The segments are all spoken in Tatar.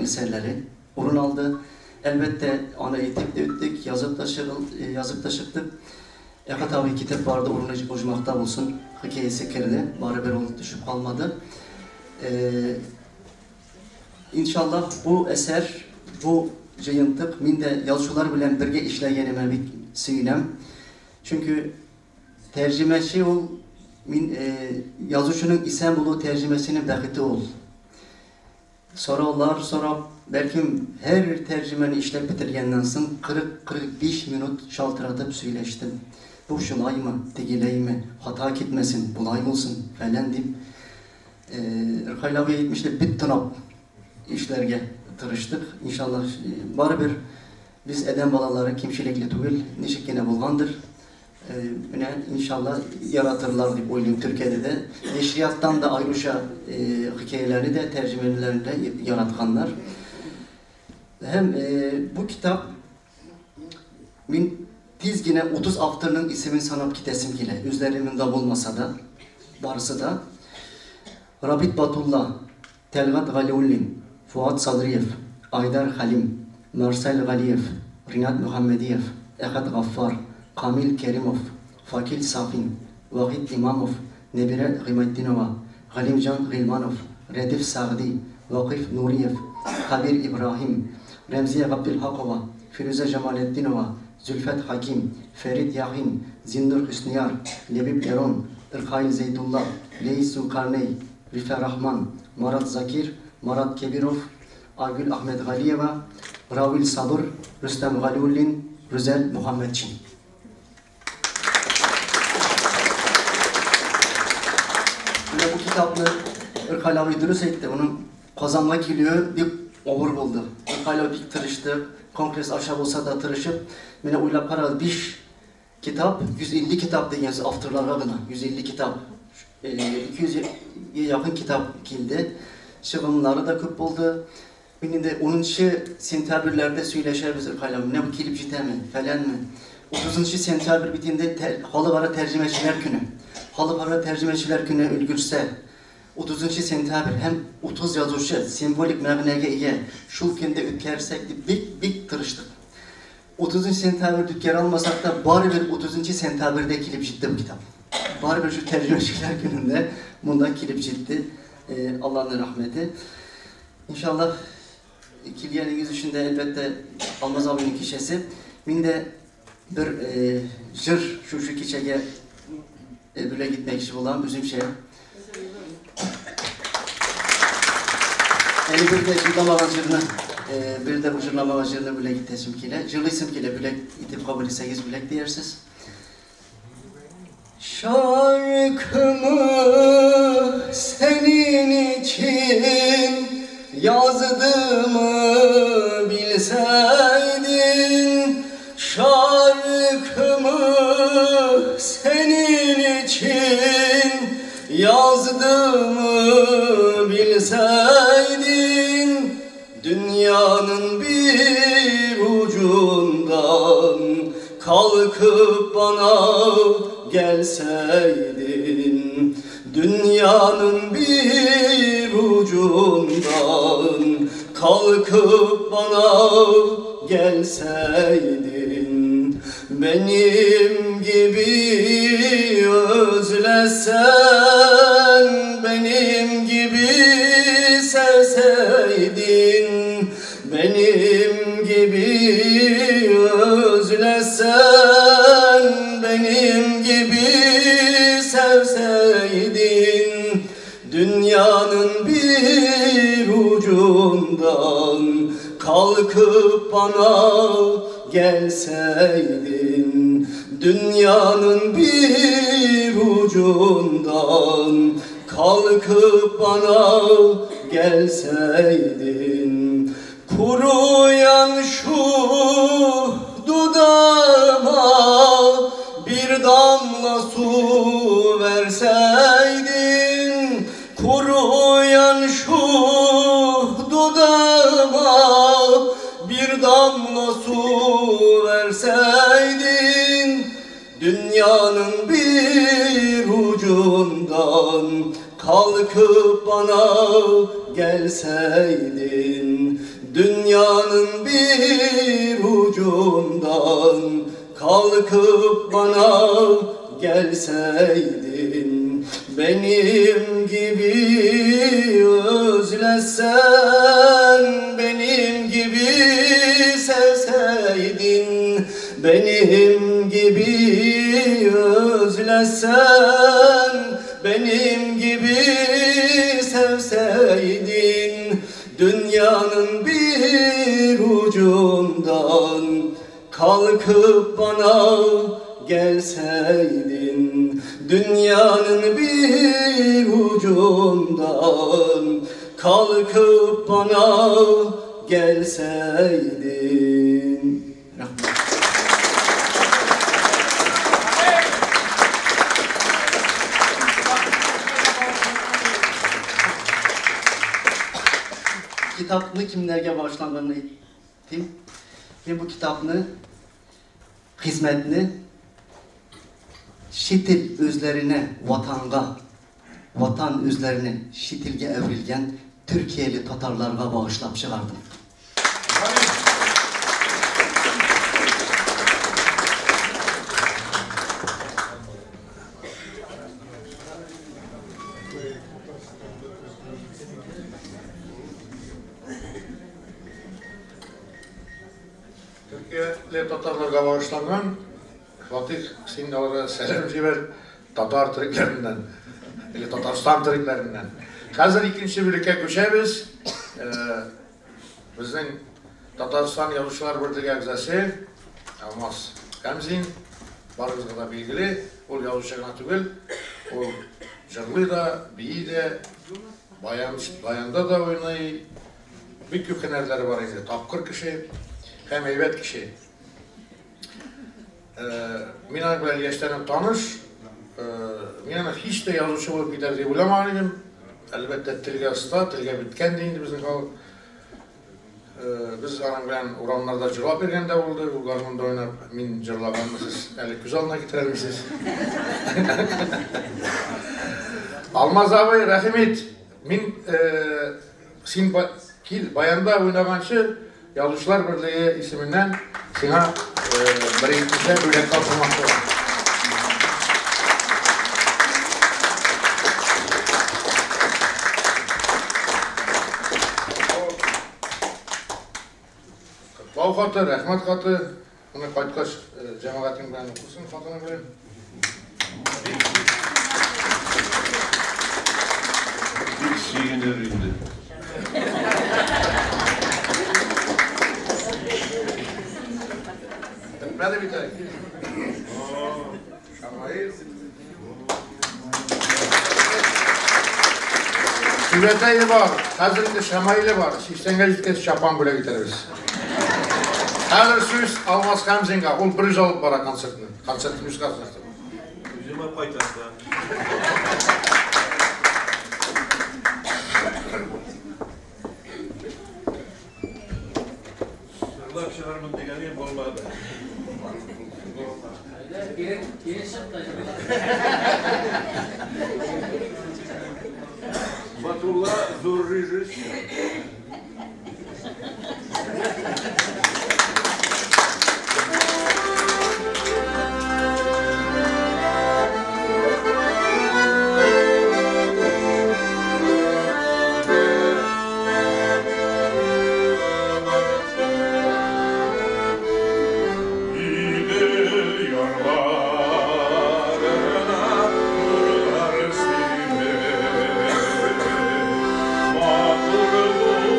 kitapның әсәрләре урын алды. Әлбәттә, аны әйтеп тә үттек, язып та язып та чыктык. Әхәт абый китеп барды, урыны оҗмахта булсын, хикәясе керде, барыбер ул төшеп калмады. Иншаллаһ, бу әсәр, бу җыентык, мин дә язучылар белән бергә эшләгәнемә бик сөенәм. Чөнки тәрҗемәче ул, мин язучының исән булу тәрҗемәченең бәхете ул. Сораулар сорап, бәлкем һәр тәрҗемәне эшләп бетергәннән соң 40-45 минут шалтыратып сөйләштем. Бу шулаймы, тегеләйме, хата китмәсен, болай булсын, фәлән дип. Ркаил абый әйтмешли, бит тынап эшләргә тырыштык. Иншаллаһ, барыбер без адәм балалары кимчелекле түгел, ничек кенә булгандыр. Менә иншалла яратырлар дип уйлыйм Төркиядә дә. Нәшрияттан да аеруча хикәяләрне дә, тәрҗемәләрне дә яратканнар. Һәм бу китап мин тиз генә 30 авторның исемен санап китәсем килә. Үзләре монда булмаса да, барысы да. Рабит Батулла, Тәлгать Галиуллин, Фуат Садриев, Айдар Хәлим, Марсель Галиев, Ринат Мөхәммәдиев, Әхәт Гаффар, Камил Кәримов, Факил Сафин, Вахит Имамов, Нәбирә Гыймайтдинова, Галимҗан Гыйльманов, Рәдиф Сәгъди, Вакыйф Нуриев, Хәбир Ибраһим, Рәмзия Габделхакова, Фирүзә Җамалетдинова, Зөлфәт Хәким, Фәрит Яхин, Зиннур Хөснияр, Ләбиб Лерон, Ркаил Зәйдулла, Ләис Зөлкарнәй, Рифә Рахман, Марат Закир, Марат Кәбиров, Айгөл Әхмәтгалиева, Равил Сабыр, Рөстәм Галиуллин, Рүзәл Мөхәммәтшин. Менә бу китапны Ркаил абый дөрес әйтте, моның Казанга килүе бик авыр булды. Ркаил абый бик тырышты, конгресс аша булса да тырышып, менә уйлап карагыз, 5 китап, 150 китап дигән сүз авторларга гына, 150 китап, 200 якын китап килде. Чыгымнары да күп булды. Мин инде 10 сентябрьләрдә сөйләшәбез Ркаил абый, менә бу килеп җитәме, фәләнме. 30 сентябрь бит инде халыкара тәрҗемәчеләр көне. Халыкара тәрҗемәчеләр көне өлгерсә, 30 сентябрь һәм 30 язучы символик мәгънәгә ия шул көндә үткәрсәк дип бик-бик тырыштык. 30 сентябрь үткәрә алмасак та, барыбер 30 сентябрьдә килеп җитте бу китап. Барыбер шул тәрҗемәчеләр көнендә монда килеп җитте. Аллаһның рәхмәте. Иншаллаһ, килгәнегез өчен дә әлбәттә Алмаз абыйның кичәсе. Мин дә бер җыр шушы кичәгә бүләк итмәкче булам үземчә. Әле бер дә җырламаган җырны, бер дә бу җырламаган җырны бүләк итәсем килә. Җырлыйсым килә, бүләк итеп кабул итсәгез, бүләк диярсез. Şarkımı senin için yazdığımı bilseydin, şarkımı senin için yazdığımı bilseydin, dünyanın bir ucundan kalkıp bana gelseydin, dünyanın bir ucundan kalkıp bana gelseydin, benim gibi özlesen, benim gibi sevseydin, benim gibi özlesen, benim gibi sevseydin, dünyanın bir ucundan kalkıp bana gelseydin, dünyanın bir ucundan kalkıp bana gelseydin. Kuruyan şu dudağıma bir damla su verseydin, kuruyan şu dudağıma bir damla su verseydin, dünyanın bir ucundan kalkıp bana gelseydin, Dünyanın bir ucundan kalkıp bana gelseydin, benim gibi özlesen, benim gibi sevseydin, benim gibi özlesen, benim gibi sevseydin, dünyanın bir ucundan kalkıp bana gelseydin, dünyanın bir ucundan kalkıp bana gelseydin. Kitapni kimlerge bağışlanganını aytayım. Men bu kitapni, xizmatni chet el o'zlarini vatanga, vatan o'zlarini chet elga evrilgan Türkiyeli tatarlarga bağışlab chiqardim. Türkiyeli tatarlarga bağışlangan Fatih, син аларга сәлам җибәр татар төрекләреннән, или Татарстан төрекләреннән. Хәзер икенче бүлеккә күчәбез. Безнең Татарстан Язучылар берлеге әгъзасы Алмаз Камзин, барыгызга да билгеле, ул язучы гына түгел, ул җырлый да, бии дә, баянда да уйный, бик күп һөнәрләре бар инде. Тапкыр кеше һәм әйбәт кеше. Мин аның белән яшьтән таныш, мин аны һич тә язучы булып китәр дип уйламаган идем. Әлбәттә, телгә оста, телгә беткән ди инде безнең халык. Без аның белән урамнарда җырлап йөргән дә булды, ул гармунда уйнап, мин җырлаганны сез әле күз алдына китерә алмыйсыз. Алмаз абый, рәхим ит. Мин син кил баянда уйнаганчы Язучылар берлеге исеменнән сиңа беренче бүләк тапшырмакчы. Котлау хаты, рәхмәт хаты. Моны кайткач җәмәгатең белән укырсың, хатының белән. Бик сөенер инде. Бетмәде бит әле. Шамаил. Түбәтәе бар, хәзер инде шамаиле бар. 80-гә җиткәч чапан бүләк итәрбез. Хәзер сүз Алмаз Хәмзинга, ул бер үзе алып бара концертны. Концертны үз концерты. Үземә кайтам да. Җырлап чыгармын дигәнем булмады. Батулла зур режиссер. Maturu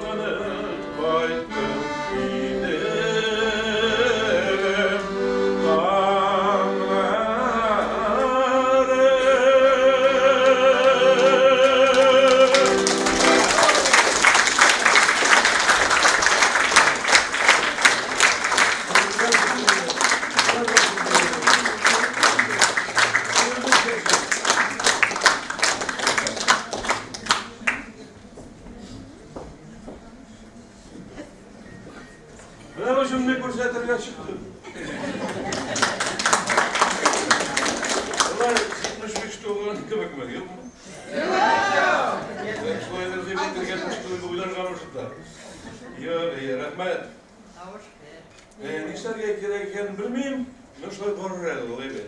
Сагынып кайттым Иделем таңнары. Менә үземне күрсәтергә чыктым. Болар 75 туган кебекме, юкмы? Юк. Шулайдыр дип әйтергә кебек уйларга мышыта. Юк, рәхмәт. Нишләргә кирәк икәнен белмим. Менә шулай барыр әле ул, әйбәт.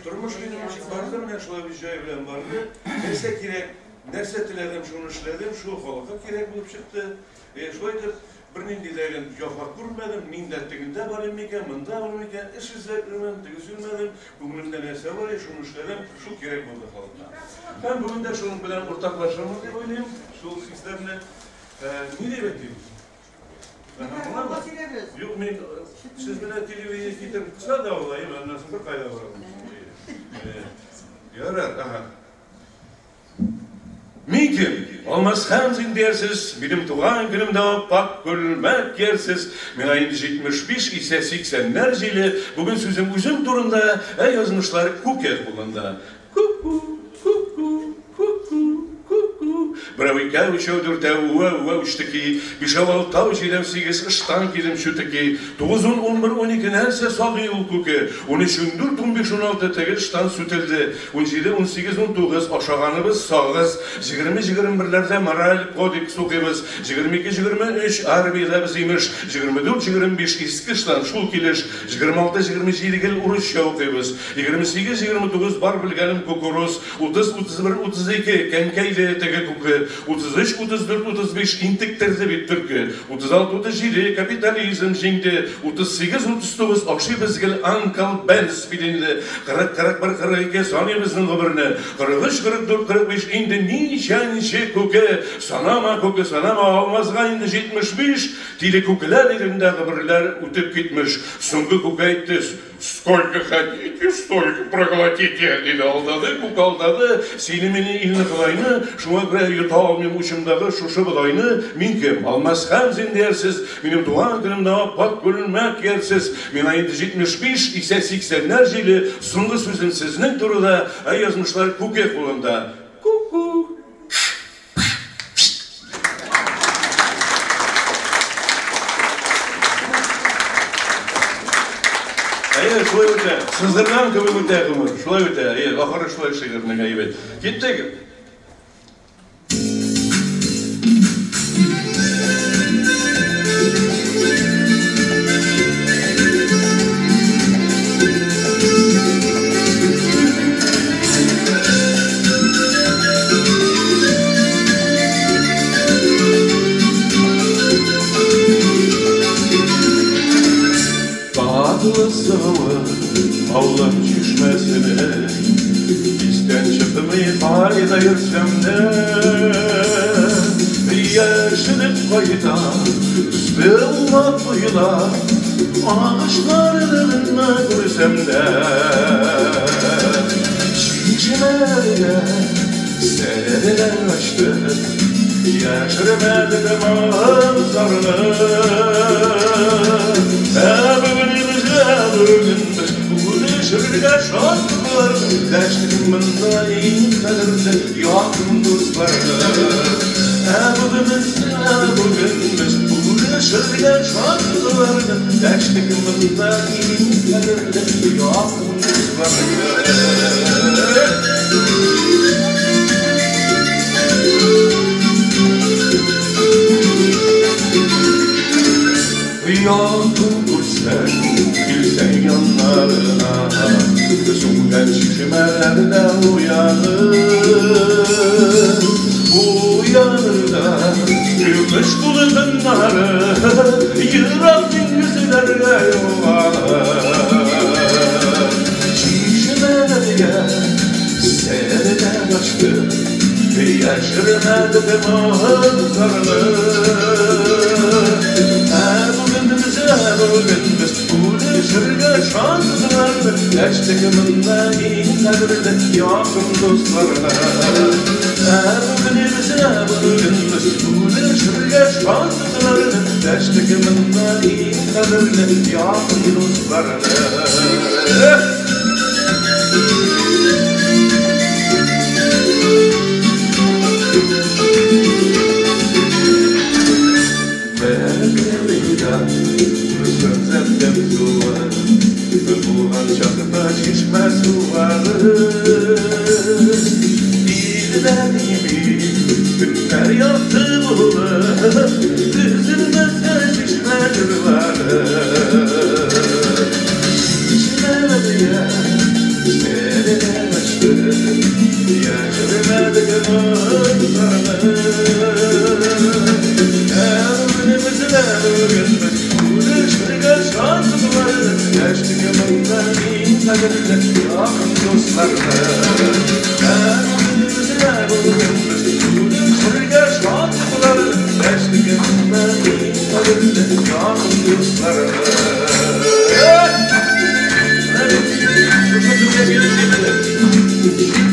Тормыш инде ничек барды, менә шулай үз җае белән барды. Нәрсә кирәк, нәрсә теләдем, шуны эшләдем, шул халыкка кирәк булып чыкты. Шулай итеп, бернинди дә җәфа күрмәдем. Мин дә тегендә барыйм микән, монда барыйм микән, эш эзләп йөрмәдем, теге йөрмәдем. Күңелемдә нәрсә бар, шуны эшләдем, шул кирәк булды халыкка. Һәм бүген дә шуның белән уртаклашырмын дип уйлыйм, шул хисләрне. Ни дип әйтим? Юк, мин сез менә телевидение китереп кыса да улай, аннан соң бер кайда барам. Ярар, аһа. Мин кем? Алмаз Хәмзин диярсез, минем туган көнемдә аппак күлмәк киярсез. Миңа инде 75, исә 80-нәр җиле. Бүген сүзем үзем турында, ә язмышлар күке кулында. Ку-ку, ку-ку, ку-ку, ку-ку. Берәү, икәү, өчәү, дүртәү, үәү, үәү, үчтеки. Бишәү, алтау, җидәү, сигез, ыштан кидем чүтеки. 9, 10, 11, 12, нәрсә сагый ул күке. 13, 14, 15, 16, теге ыштан сүтелде. 17, 18, 19, ашаганыбыз сагыз. 20, 21-ләрдә мораль кодекс укыйбыз. 22, 23, армиядә без имеш. 24, 25, иске ыштан шул килеш. 26, 27 гел урысча укыйбыз. 28, 29, бар белгәнем кукуруз. 30, 31, 32, кәнкәйде теге күке. 33, 34, 35, интектерде бит төрке. 36, 37, капитализм җиңде. 38, 39, ашыйбыз гел Анкл Бенс бит инде. 40, 41, 42, саныйбызның гомерне. 43, 44, 45, инде ничәнче күке. Санама күке, санама, Алмазга инде 75. Тиле күкеләр илендә гомерләр үтеп китмеш. Соңгы күке әйтте: "Сколько хотите, столько проглотите", диде. Алдады, күк алдады, сине, мине, илне, Ходайны, шуңа күрә йота алмыйм учымдагы шушы бодайны. Мин кем? Алмаз Хәмзин диярсез, минем туган көнемдә аппак күлмәк киярсез. Миңа инде 75, исә 80-нәр җиле, соңгы сүзем сезнең турыда, ә язмышлар күке кулында. Ку-ку. Әйе, шулай үтә. Сызгырган кебек үтә гомер. Шулай үтә. Әйе, ахыры шулай шигырьнең әйбәт. Киттек. Татлы суы авылым чишмәсенең истән чыкмый кайда йөрсәм дә, яшенеп кайта төсле улап коела агачларны күрсәм дә. Чишмәгә серләр ачты, яшермәдем моң-зарны. Ә бүген бүген без күрешергә шатлар, дәштек монда иң кадерле якын дусларны. Ә бүген без күрешергә шатлар, дәштек монда иң кадерле якын дусларны. Yakın күрсәң, килсәң яннарына, Сүнгән чишмәләрдә уяныр. Уяныр да көмеш дулкыннары ерак диңгезләргә югалыр. Чишмәләргә серләр ачты, Яшермәдек моң-зарлы. Бүген без, бүген без бүлешергә шатлыкларны, Яшьлек монда иң кадерле якын дусларны. Бүген без, бүген без бүлешергә шатлыкларны, Яшьлек монда иң кадерле якын дусларны. Булган чакта чишмә сулары, Илдән имин көннәр якты булып, Өзелмәсә чишмә җырлары. Чишмәләргә серләр ачты, Яшермәдек моң-зарлы. Бүген без бүлешергә шатлыкларны, Яшьлек монда иң кадерле якын дусларны. Бүген без бүлешергә шатлыкларны, Яшьлек монда иң кадерле якын дусларны. Шушы көнгә килеп җитте.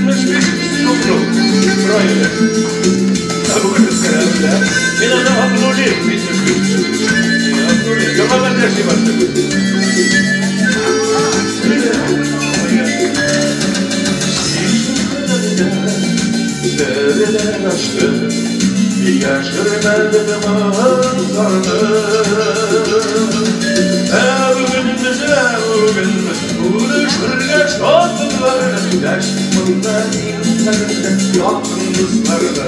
75 сумлык правильно. Бүген без Мин аны обнулил, 75. Обнулил. Яңадан яши башлыйм. Sevilen aşkı, yaşırmadık manzarını. Bugün biz, bugün biz buluşurga şatlıklarını, Yaşlık bunda иң кадерле якын дусларны.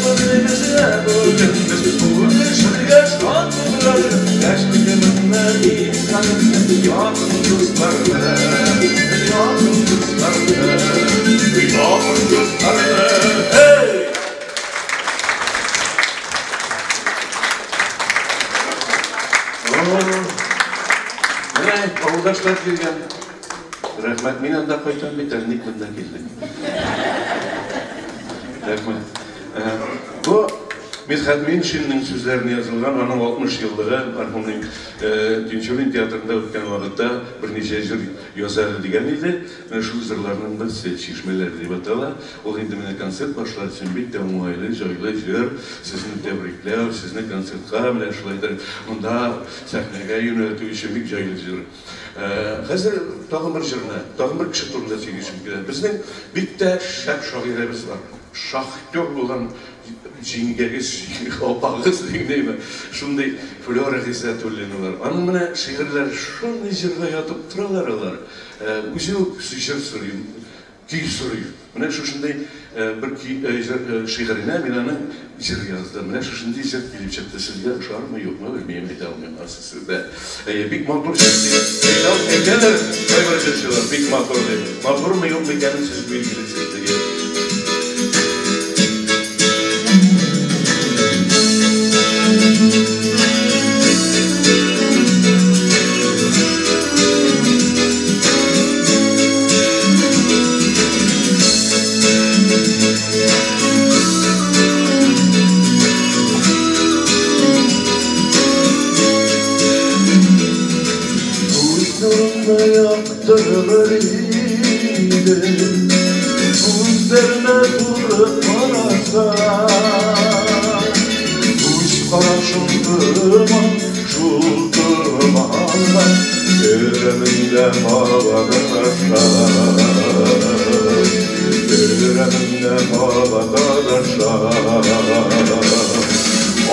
Bugün biz, bugün biz buluşurga şatlıklarını, Yaşlık bunda иң кадерле якын дусларны. Якын дусларны, якын дусларны. Hey! Менә авылдашлар килгән. Рәхмәт, мин анда кайтам бит, әле ник монда килдең? Рәхмәт. Бу Мидхәт Миншинның сүзләренә язылган, аның 60 еллыгы мәрхүмнең Тинчурин театрында үткән вакытта берничә җыр язар дигән иде. Менә шул җырларның берсе Чишмәләр дип атала. Ул инде менә концерт башлар өчен бик тә уңайлы, җайлы җыр. Сезне тәбрикләү, сезне концертка менә шулай итеп монда сәхнәгә юнәлтү өчен бик җайлы җыр. Хәзер тагын бер җырны, тагын бер кеше турында сөйләшим килә. Безнең бик тә шәп шагыйрәбез бар. Шахтер булган җиңгәгез, апагыз дигәнме? Шундый Флера Гыйззәтуллина бар. Аның менә шигырьләре шундый җырга ятып торалар алар. Үзе үк җыр сорый, көй сорый. Менә шушындый бер шигыренә мин аны җыр яздым. Менә шушындый җыр килеп чыкты. Сезгә ошармы, юкмы, белмим, әйтә алмыйм анысы сездә. Бик матур җыр дип әйтәләр кайбер җырчылар, бик матур дип. Матурмы, юкмы икәнен сез билгелисез дигән. Yaktırılır idi, gözlerine durup karasa, Göz karashım duman, şul dumanla, Yüreğimde havadan aşağı, Yüreğimde havadan aşağı.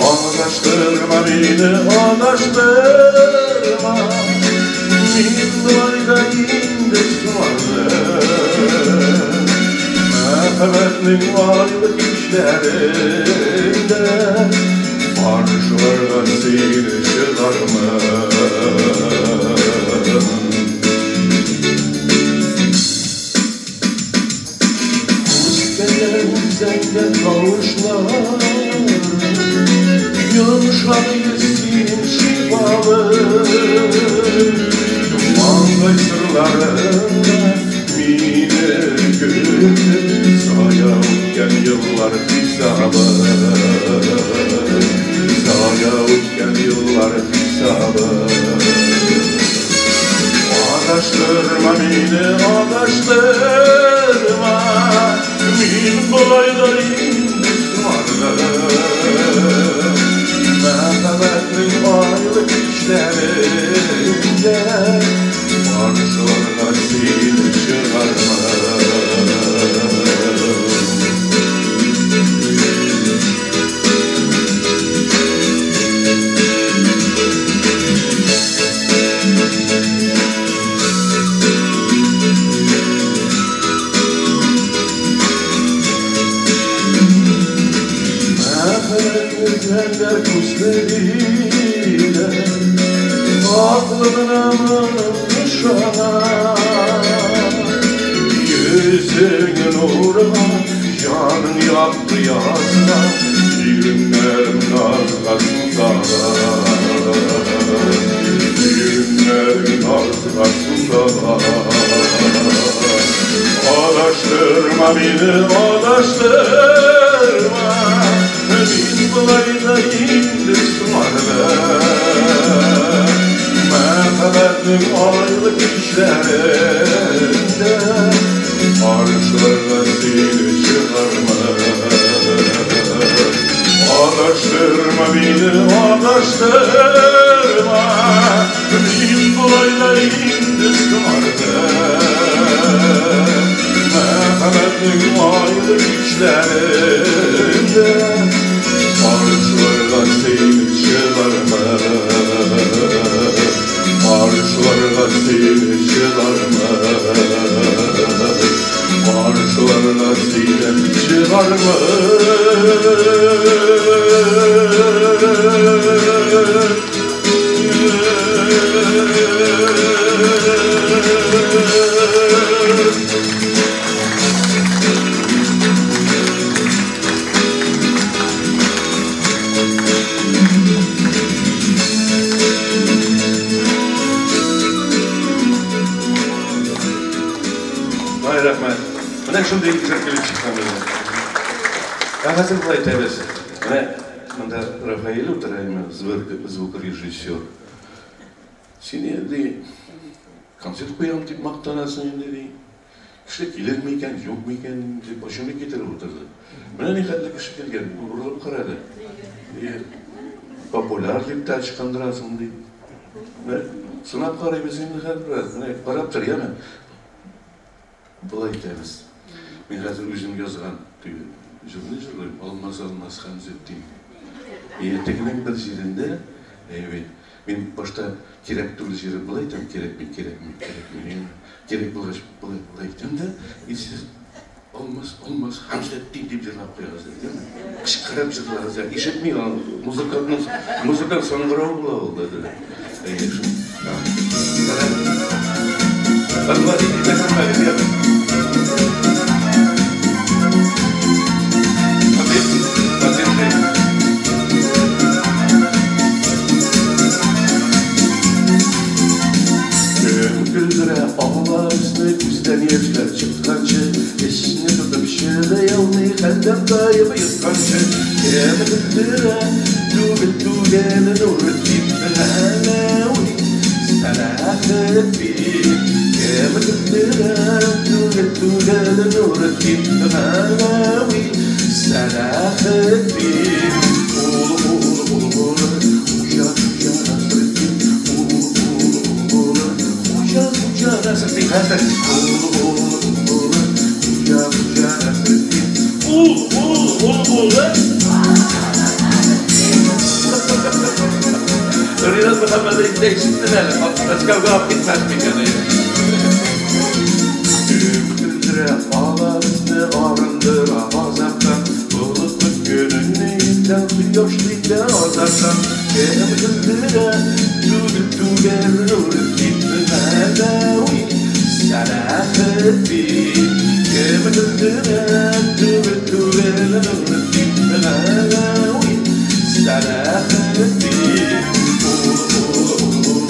Adaştırma beni, adaştırma, Min duayda indi suvarlı, Məhəbbətnin aylı işlərində Barışlarga seni çıkarmam. Üstələr zəngə kavuşlar, Yumuşak yüzün şifalı, Mangay sırlarında mine gülüp sayam еллар хисабы, зая үткән еллар хисабы. Адаштырма мине, адаштырма, мин болай да инде соңардым. Мәхәббәтнең айлы кичләрендә каршыларга сине чыгармын. Зәңгәр күзләриyle aklımına nişana, yüzün nuruna, canın yaptı yazına, günlerim nazla sultana, günlerim nazla sultana. Adaştırma beni, adaştırma, min болай да инде соңардым. Мәхәббәтнең айлы кичләрендә каршыларга сине чыгармын. Адаштырма мине, адаштырма, мин болай да инде соңардым. Мәхәббәтнең айлы кичләрендә каршыларга сине чыгармын, каршыларга сине чыгармын, каршыларга сине чыгармын. Рәхмәт. Менә шундый җыр килеп чыккан иде. Ә хәзер болай итәбез. Менә монда Рафаэль утыра, звукорежиссер. Син инде концерт куям дип мактанасың инде, ди. Кеше килерме икән, юкмы икән дип башымны китереп утырды. Менә нихәтле кеше килгән, борылып карады. Популяр дип тә ычкындырасың, ди. Менә сынап карыйбыз инде хәзер бераз. Менә карап тор, яме. Болай итәбез. Мин хәзер үзем язган җырны җырлыйм. Алмаз, Алмаз Хәмзетдин. Тегенең бер җирендә, әйбәт, мин башта кирәк түгел җире болай әйтәм, кирәкми, кирәкми, кирәкми. Кирәк булгач, болай, болай әйтәм дә, и сез Алмаз, Алмаз Хәмзетдин дип җырлап куягыз, әйдәме? Кычкырып җырлагыз, ишетми, музыкантның, музыкант саңгырау була ул, диде. Әйе, шул. Көлдерә ала безне күздән яшьләр чыкканчы, эчне тотып чыдый алмый хәлдән таеп йотканчы. Кем көлдерә, түгел түгел Нуретдин Галәви, Сәләхетдин. Кем көлдерә, түгел түгел Нуретдин Галәви, Сәләхетдин. Ул, ул, ул, ул, Хуҗа, Хуҗа Насретдин. Ул, ул, ул, Хуҗа, Хуҗа Насретдин. Хәзер. Ул, ул, ул, Хуҗа, Хуҗа Насретдин. Ул, ул, ул, ул. Ринат Мөхәммәдович ишеттең әле, Мәскәүгә алып китмәс микән? Көлдерә ала безне, арындыра азаптан, болытлы көнеңне иртән, кояшлы итә азактан. Кем көлдерә, түгел түгел Нуретдин Галәви, Сәләхетдин. Кем көлдерә, түгел түгел Нуретдин Галәви, Сәләхетдин. Ул, ул, ул,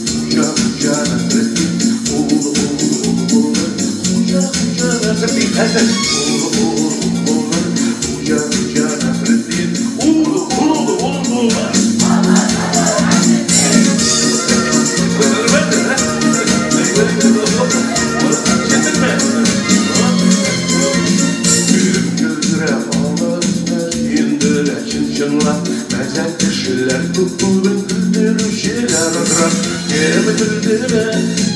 Хуҗа, Хуҗа Насретдин. Ул, ул, ул, Хуҗа, Хуҗа Насретдин. Хәзер. Ул, ул, ул, Мәзәк кешеләр күп бүген, көлдерүчеләр азрак. Кем көлдерә,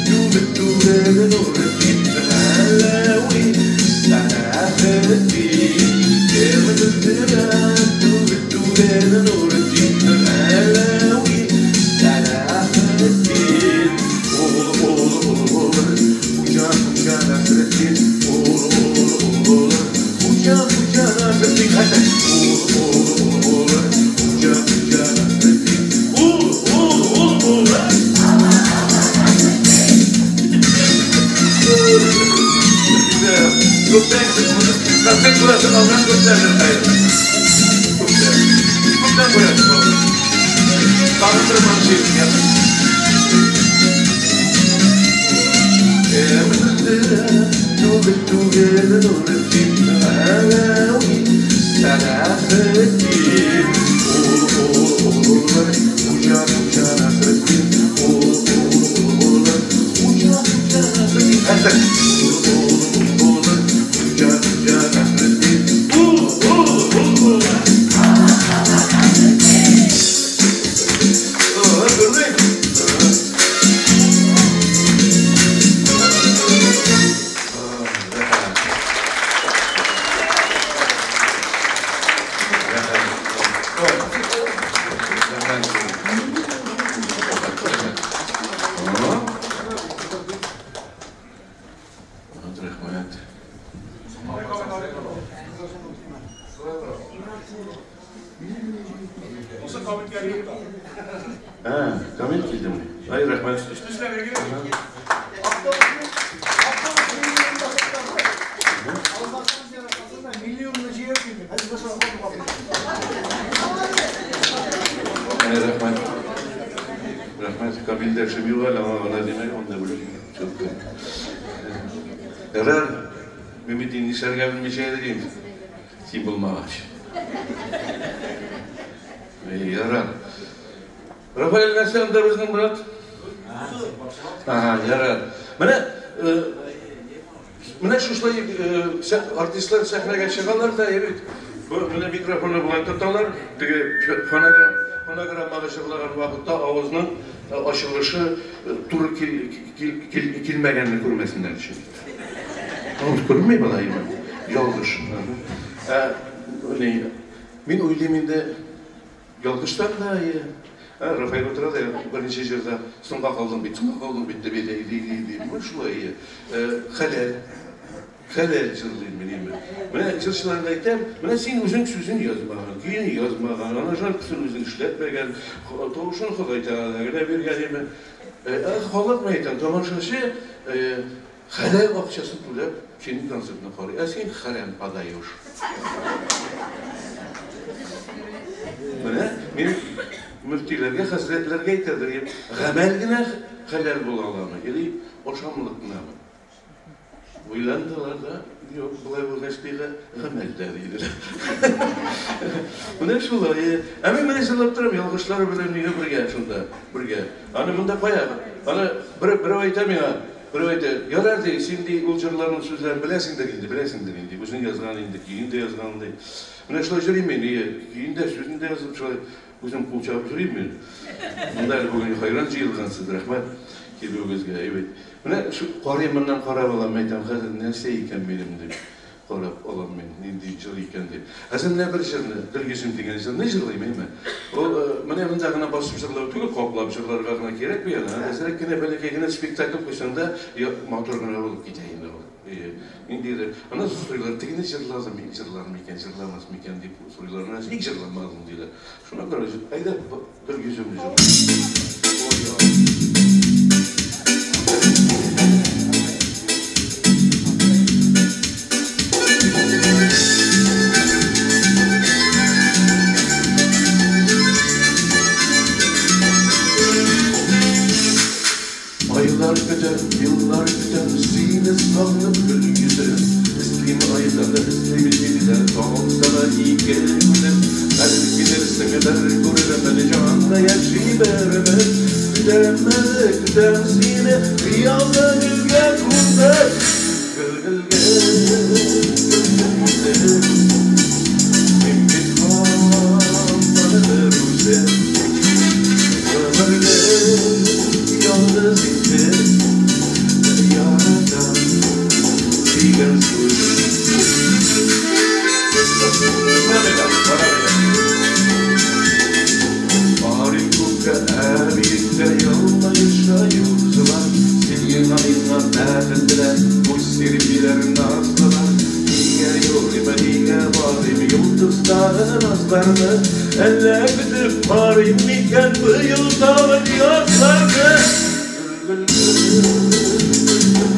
түбе түгел Нуретдин Галәви, Сәләхетдин. Кем көлдерә, түбе түгел Нуретдин Галәви, Сәләхетдин. Ул, ул, ул, Хуҗа, Хуҗа Насретдин. Ул, ул, ул, Хуҗа, Хуҗа Насретдин. Хәсән. Ул, ул, ул, Хуҗа, Хуҗа Насретдин. Ул, ул, ул, ул. Күптән концерт куясы калган күптән, хәер. Күптән. Күптән куясы калган. Сагындырмам шигырь. Кем көлдерә, түгел түгел Нуретдин Галәви, Сәләхетдин. Ул, ул, ул, Хуҗа, Хуҗа Насретдин. Ул, ул, ул, Хуҗа, Хуҗа Насретдин. Хәсән. Ул, ул, ул, Хуҗа, Хуҗа Насретдин. Ул, ул, ул, ул. Күрдең? Рәхмәт. Камил килдеме? Ай, рәхмәт. Ай, рәхмәт. Рәхмәт. Камил дәшем юк әле, аңа гына димәк, анда бүләк. Ярар, мин бит инде нишләргә белмичә йөрим. Син булмагач. Ярар. Рафаэль нәрсә анда безнең брат? Ага, ярар. Менә менә шушылай артистлар сәхнәгә чыгалар да, бит. Бу менә микрофонны болай тоталар, теге фонограммага җырлаган вакытта авызның ачылышы туры килмәгәнне күрмәсеннәр өчен. Авыз күренми болай, ялгыш. Мин уйлыйм инде, ялгыштан да, Рафаэль утыра да, беренче җырда соңга калдың бит, соңга калдың бит дип әйтә, ди, ди. Шулай, хәләл. Хәләл җырлыйм мин инде. Менә җырчыларга әйтәм, менә син үзең сүзен язмаган, көен язмаган, аранжировкасын үзең эшләтмәгән, тавышын Ходай Тәгалә генә биргән име. Халык мен әйтәм, тамашачы хәләл акчасын түләп синең концертны карый. Ә син хәрәм подаешь. Менә мин мөфтиләргә, хәзрәтләргә әйтәдер, гамәл генә хәләл була аламы или ашамлык кынамы? Уйландылар да, юк, болай булгач бигә гамәл дә диделәр. Менә шулай. Ә мин менә җырлап торам, ялгышлар белән нигә бергә шунда, бергә. Аны монда кая? Аны берәү әйтә миңа, берәү әйтә, ярар ди, син ди ул җырларның сүзләрен беләсеңдер инде, беләсеңдер инде. Үзең язган инде, көен дә язган ди. Менә шулай җырлыйм мин, көен дә, сүзен дә язып шулай үзем кул чабып җырлыйм мин. Монда әле бүген хайран җыелгансыз, рәхмәт килүегезгә, әйбәт. Менә шу карыйм, моннан карап алам, әйтәм, хәзер нәрсә икән минем дип карап алам мин, нинди җыр икән дип. Хәзер менә бер җырны, Гөлйөзем дигән җырны җырлыйм, әйме? Ул менә монда гына басып җырлау түгел, каплап җырларга гына кирәкми аны. Әзрәк кенә бәләкәй генә спектакль куйсаң да, матур гына булып китә инде ул. Ниндидер. Аннан соң сорыйлар, тегене җырладым, җырлар микән, җырламас микән дип сорыйлар. Менә ник җырламадың диләр. Шуңа күрә, әйдә, Гөлйөземне җырлыйм. Айлар көтәм, еллар көтәм, сине сагынып Гөлйөзем. Эзлим айдан да, эзлим җилдән, талса да ике күзем. Бер килерсең, бер күрермен, җанда яши беребез. Көтәм әле, көтәм сине, хыялда гөлгә кундым. Гөл, гөл, гөл, гөл, гөл, мин бит һаман йөзем. Гомерлек ялгыз итеп яратам дигән сүз. Барым күккә, биектә елмаеша йолдызлар. Син миңа бәхет белән күз сирпиләр назлылар. Нигә йөрим, нигә барыйм йолдыздагы назларны? Әллә көтеп карыйм микән быел тагын язларны? Гөл-гөл-гөл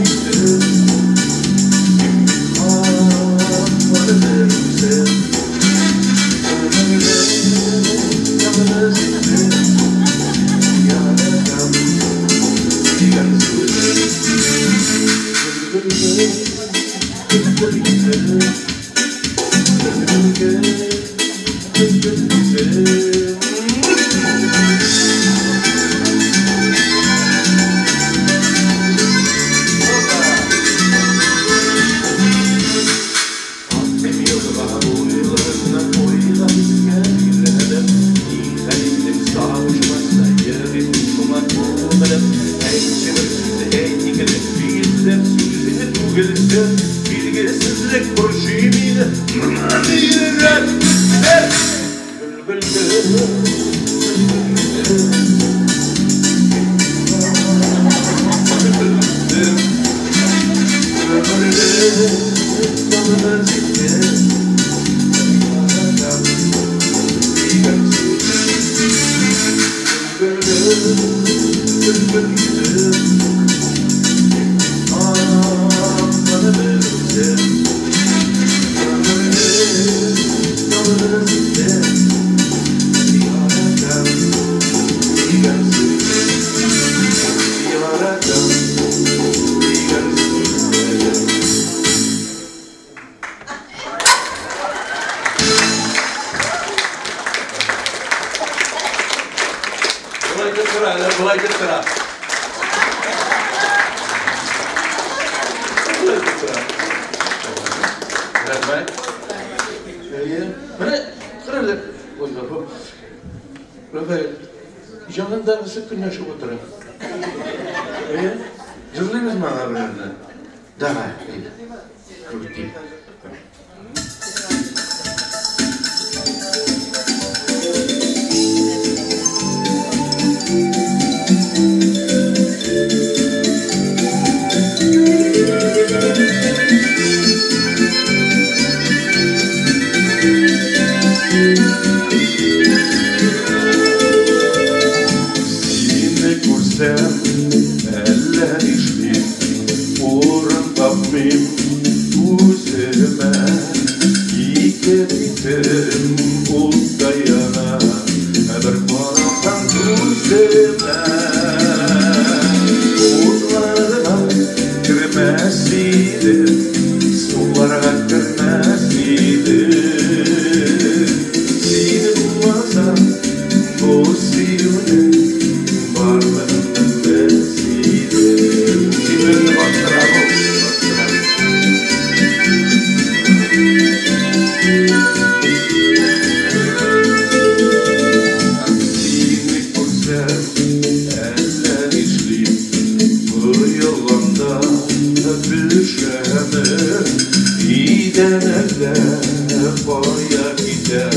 йөзем, син бит калмады бер үзем. Гомерлек ялгыз итеп яратам дигән сүз. Гөл-гөл-гөл, гөл-гөл йөзем, гөл-гөл-гөл, гөл-гөл йөзем. Attım yılga boylarına oyla hiske yürüdüm. Ни хәл иттем сагышмаса йөрим шуңа күмелеп. Әйтче бер сүз, әйт икеле, йөзләп сүзең түгелсен. Билгесезлек борчый мине, моны йөрәк көтә. Гөл-гөл-гөл, гөл-гөл йөзем, син бит үзем. Гомерлек ялгыз итеп яратам дигән сүз. Гөл-гөл-гөл, гөл-гөл йөзем, син бит калмады бер үзем. Гомерлек ялгыз итеп яратам дигән сүз. Яратам дигән сүз. Болай итеп тора, әле болай итеп тора. Болай итеп тора. Рәхмәт. Әйе. Менә тор әле. Ой, Рафаэль, янындагысы көнләшеп утыра. Әйе. Җырлыйбыз моңа берәрне. Давай, әйдә. Крути. Сине күрсәм, әллә нишлим, урын тапмыйм үземә. Ике битем утта яна, бер карасаң күземә. Утларга кермәс идем, суларга кермәс идем. Син булмасаң, бу сөюнең барлыгын белмәс идем. Син безне бастыра бу, бастыра. Сине күрсәм, әллә нишлим, оялганда төшәмен. Өйдән әллә кая китәм,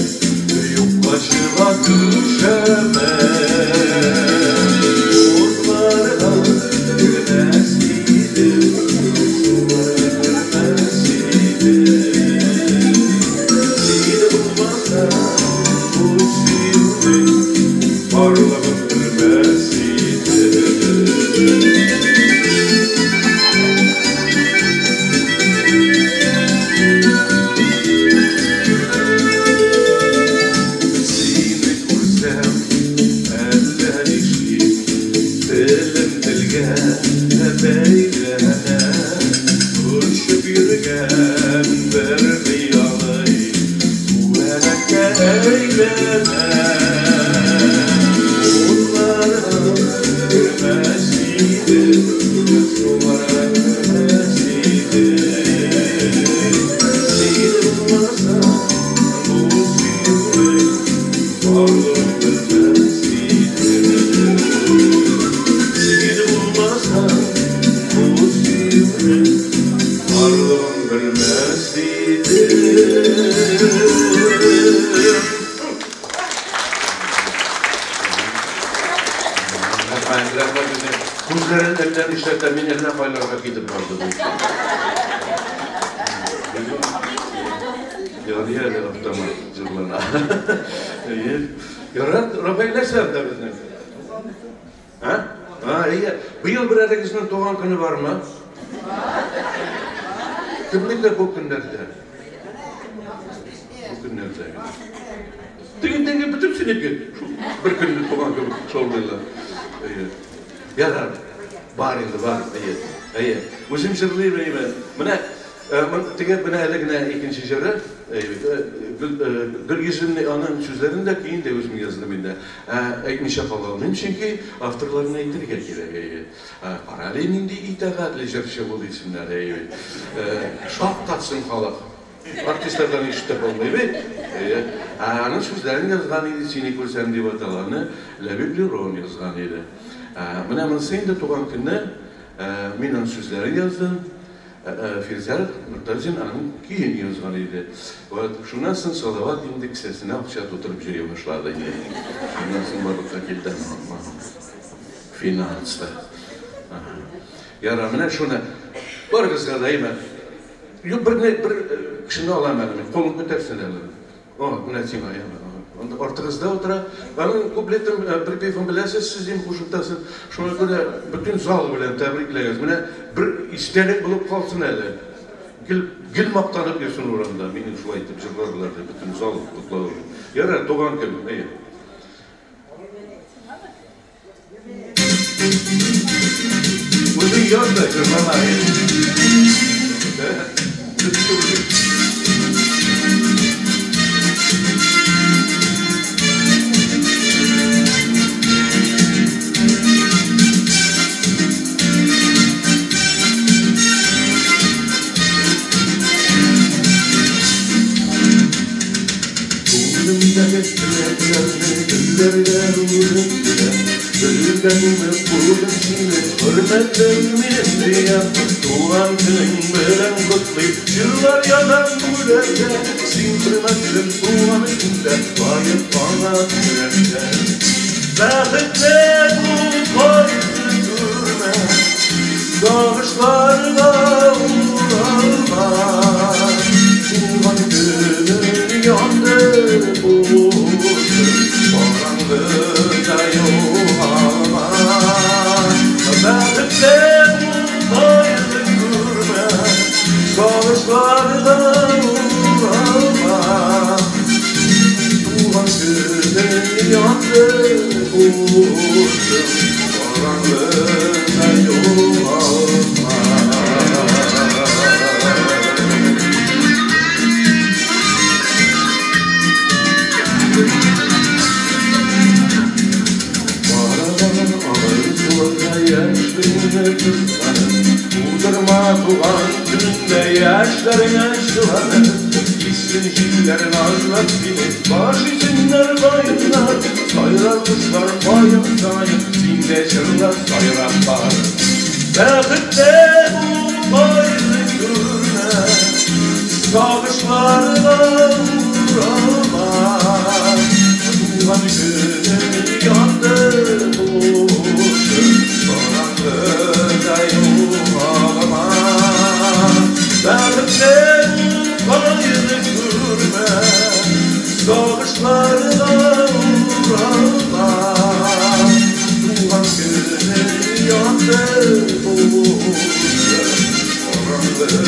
юкка чыга түшәмем. Утларга кермәс идем, суларга кермәс идем. Син булмасаң, бу сөюнең барлыгын белмәс идем. Сине күрсәм, әллә нишлим, телем телгә бәйләнә. Очып йөргән бер хыялый күбәләккә әйләнә. Утларга кермәс идем, суларга кермәс идем. Син булмасаң, бу сөюнең барлыгын белмәс Рәхмәт, рәхмәт үзең. Күзләрен әллә нишләтә, мин әллә кайларга китеп барды бу. Ярый әле автомат җырлана. Әйе. Ярар, Рафаэль нәрсә анда безнең? А? А, әйе. Быел берәрегезнең туган көне бармы? Кемнеке бу көннәрдә? Бу көннәрдә. Теге-теге бөтен синеке. Шул бер көнне туган кебек шаулыйлар. Әйе. Ярар. Бар инде, бар. Әйе. Әйе. Үзем җырлыйм, әйе. Менә теге менә әле генә икенче җыры, Гөл йөземне аның сүзләрен дә, көен дә үзем яздым инде. Әйтмичә кала алмыйм, чөнки авторларын әйтергә кирәк, әйе. Кара әле, нинди итагатьле җырчы бу дисеннәр, әйе. Шаккатсын халык. Артистлардан ишетеп булмый бит. Әйе. Ә аның сүзләрен язган иде, Сине күрсәм дип атала, аны Ләбиб Лерон язган иде. Менә монысы инде туган көнне мин аның сүзләрен яздым. Фирзәр Мортазин аның көен язган иде. Вот, шуннан соң Салават инде кесәсенә акча тутырып йөри башлады инде. Шуннан соң барлыкка килде финансы. Ярар, менә шуны барыгызга да әйме. Юк, бер бер кешене алам әле мин. Кулын күтәрсен әле. О, менә сиңа, яме. Анда артыгызда утыра. Аның куплетын, припевын беләсез, сез инде кушымтасын. Шуңа күрә бөтен зал белән тәбрикләгез. Менә бер истәлек булып калсын әле. Гел, гел мактанып йөрсен урамда. Мине шулай итеп җырладылар дип, бөтен зал котлады. Ярар, туган көн, әйе. Үзең яз да җырлама, әйе. Күңелемдәге теләкләрне гөлләргә үреп килә. Гөлгә күмеп куйдым сине, хөрмәтлем минем дигән. Туган көнең белән котлыйм, җырлар язам бүләккә. Син хөрмәтлем туган көндә, лаек аңа бигрәк. Бәхетле бул, кайгы күрмә, сагышларга уралма. Туган көнең янды булсын, караңгыда югалма. Бәхетле бул, кайгы күрмә, сагышларга уралма. Туган көнең янды булсын, караңгыда югалма. Барабан алыр кулыңда яшьлегеңне кызганып, Утырма туган көнеңдә яшьләреңә чыланып. Киссен җилләр назлап сине, баш исеннәр каеннар, Сайрар кошлар каен саен, син дә җырла сайрап бар. Бәхетле бул, кайгы күрмә, сагышларга уралма. Туган көнең янды булсын, караңгыда югалма. Бәхетле бул, кайгы күрмә, сагышларга уралма. Туган көнең янды булсын, караңгыда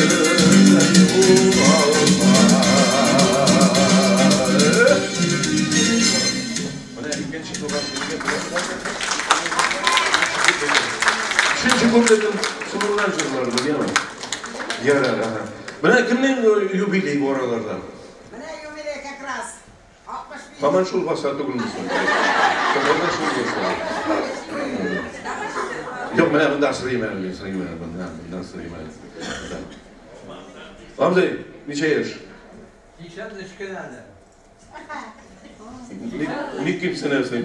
югалма. Менә икенче туган көнгә Өченче куплетын соңыннан җырларбыз, яме? Ярар, ага. Менә кемнең юбилей бу араларда? Менә юбилей как раз. 65. Һаман шул баса түгелме соң? Һаман шул баса. Юк, менә монда сорыйм әле, мин сорыйм әле, монда, монда сорыйм әле. Абзый, ничә яшь? 83 кенә әле. Ник кимсенәсең?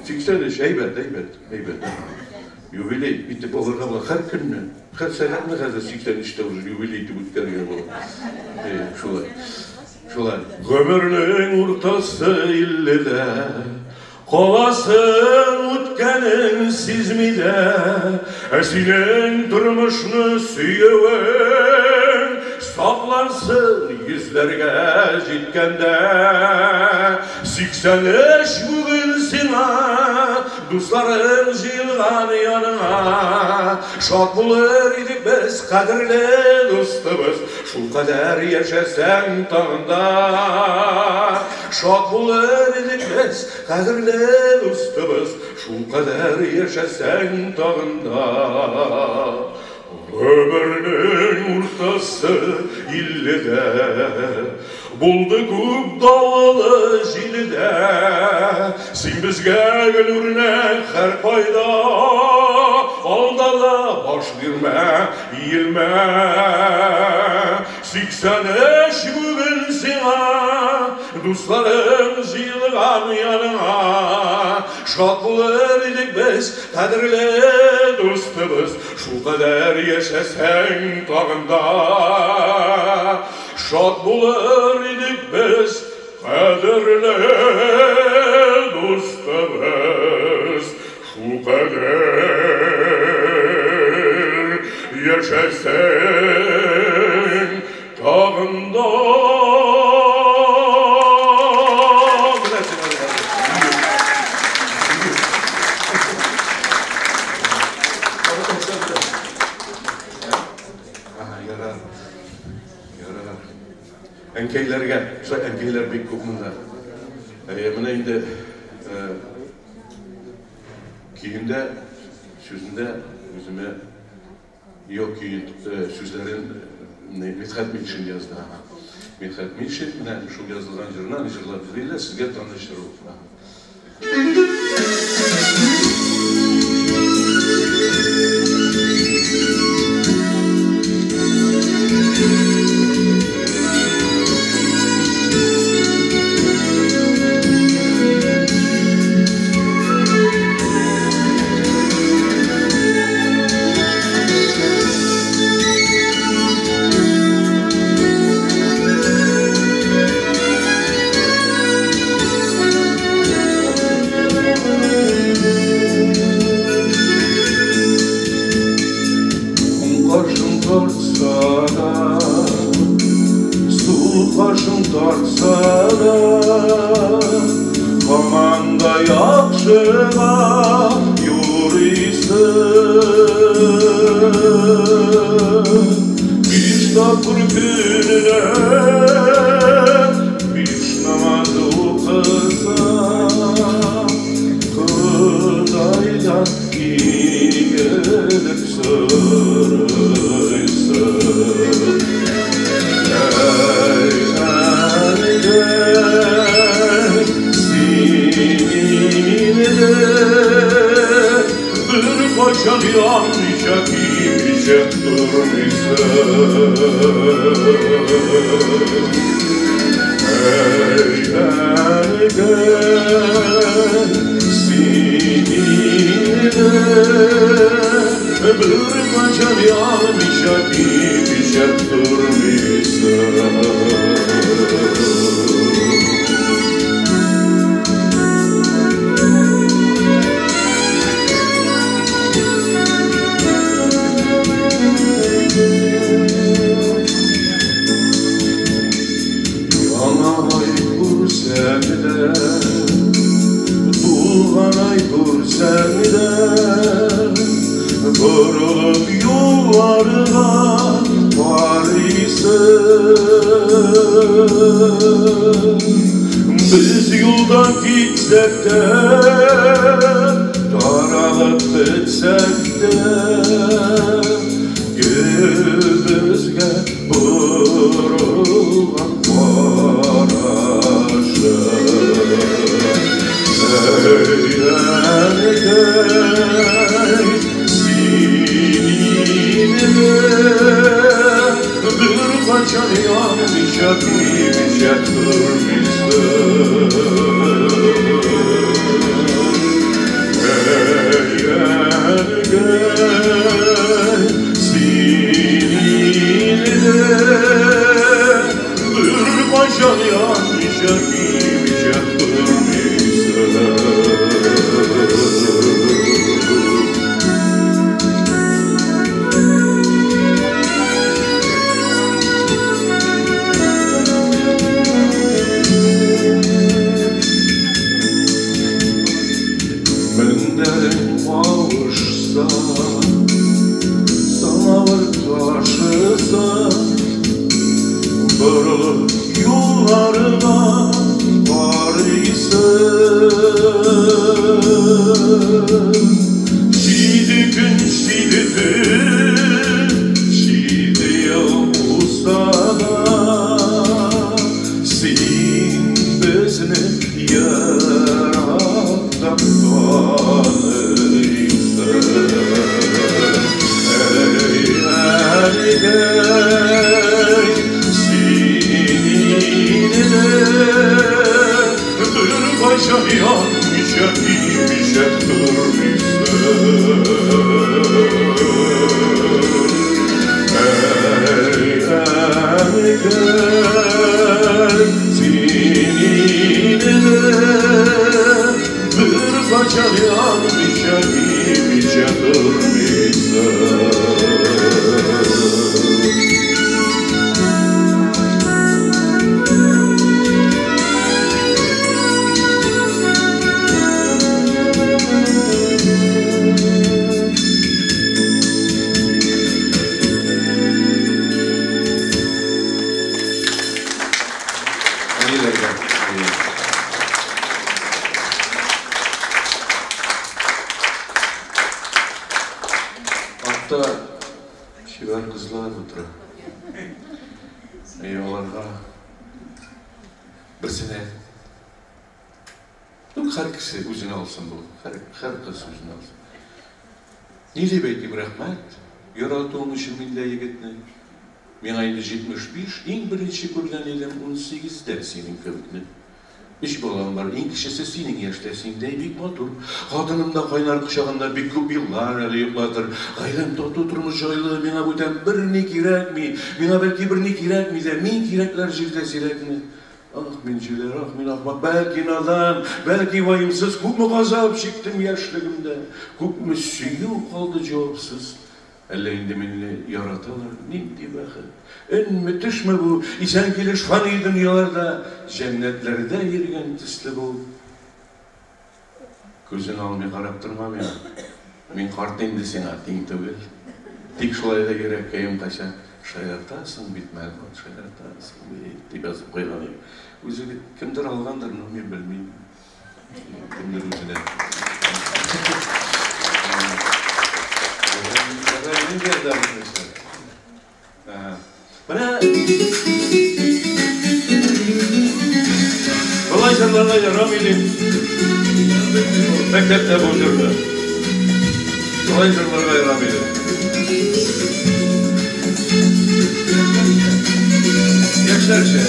83, әйбәт, әйбәт, әйбәт. Юбилей итеп алырга була һәр көнне. Һәр сәгатьне хәзер 83-тә уже юбилей итеп үткәрергә була. Шулай. Шулай. Гомернең уртасы 50-дә, каласың беткәнен сизми дә, ә синең тормышны сөюең саклансын йөзләргә җиткәндә. 83 бүген сиңа, дусларың җыелган яныңа. Шат булыр идек без, кадерле дустыбыз, шул кадәр яшәсәң тагын да. Шат булыр идек без, кадерле дустыбыз, шул кадәр яшәсәң тагын да. Гомернең уртасы 50-дә, булды күп давылы җиледә. Син безгә гел үрнәк һәркайда, алда да баш бирмә, иелмә. 83 бүген сиңа, дусларың җыелган яныңа. Шат булыр идек без, кадерле дустыбыз, шул кадәр яшәсәң тагын да. Шат булыр идек без, кадерле дустыбыз, шул кадәр яшәсәң тагын да. Әнкәйләргә, шулай әнкәйләр бик күп монда. Менә инде көендә, сүзендә үземә юк көен, сүзләрен Мидхәт Митшин язды. Мидхәт Митшин менә шул язылган җырына җырлап бирде, сезгә таныштыру. Biz yoldan gitsek de, daralıp bitsek de, Gül bizge burulgan qaraşı. Ey sinine bir kaçan yanmışa giymişe durmuşsun. Bir kaçan yanmışa giymişe durmuşsun. Борылып юлларына карыйсың. Җиде көн, җиде төн, җиде ел узса да, син безне ерактан таныйсың. Әй, әнкәй, син инде беркайчан янмыйча, килмичә тормыйсың. Әй, әнкәй, син инде беркайчан янмыйча, килмичә тормыйсың. Әниләргә. Артта чибәр кызлар утыра. Әй, аларга берсенә, ну, һәр кеше үзенә алсын бу, һәр кыз үзенә алсын. Ни дип әйтим, рәхмәт, яратуың өчен миндә егетне. Миңа инде 75, иң беренче күргән идем 18-дә синең кебекне. Өч балам бар, иң кечесе синең яшьтә, синдәй бик матур. Хатыным да кайнар кочагында бик күп еллар әле йоклатыр. Гаиләм тату, тормыш җайлы, миңа бүтән берни кирәкми. Миңа бәлки берни кирәкми дә, мин кирәкләр җирдә сирәкме. Ах, мин җүләр, ах, мин ахмак, бәлки надан, бәлки ваемсыз, күпме газап чиктем яшьлегемдә, күпме сөю калды җавапсыз. Әллә инде мине яраталар, нинди бәхет. Өнме, төшме бу, исән килеш фани дөньяларда, җәннәтләрдә йөргән төсле бу. Күзен алмый карап торма миңа. Мин карт инде сиңа, тиң түгел. Тик шулай да йөрәккәем кача. Шаяртасың бит, мәлгун, шаяртасың бит, дип язып куйган идем. Үзе кемдер алгандыр, но мин белмим. Кемдер үзенә. Менә болай җырларга ярамый дим. Мәктәптә бу җырны. Болай җырларга ярамый дим. Яшьләрчә.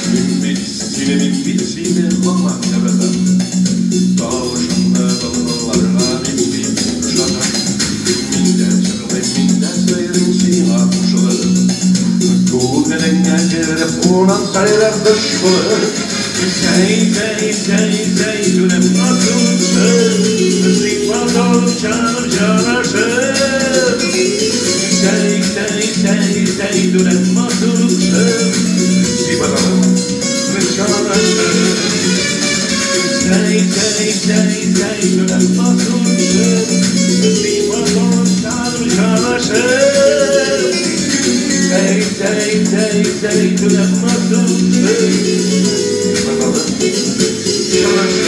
Мин бит сине, мин бит сине һаман яратам. Тавышыңны былбылларга мин бит ошатам. Мин дә җырлыйм, мин дә сайрыйм сиңа кушылып. Күңелеңә кереп кунам сайрар кош булып. Зәй, зәй, зәй, зәйтүнем асылсы, сыйфат алып җаным җанашып. Зәй, зәй, зәй, зәйтүнем асылсы, сыйфат алып җанашып. Зәй, зәй, зәй, зәйтүнем асылсы, сыйфат алып җаным җанашып. Зәй, зәй, зәй, зәйтүнем асылсы, сыйфат алып җанашып.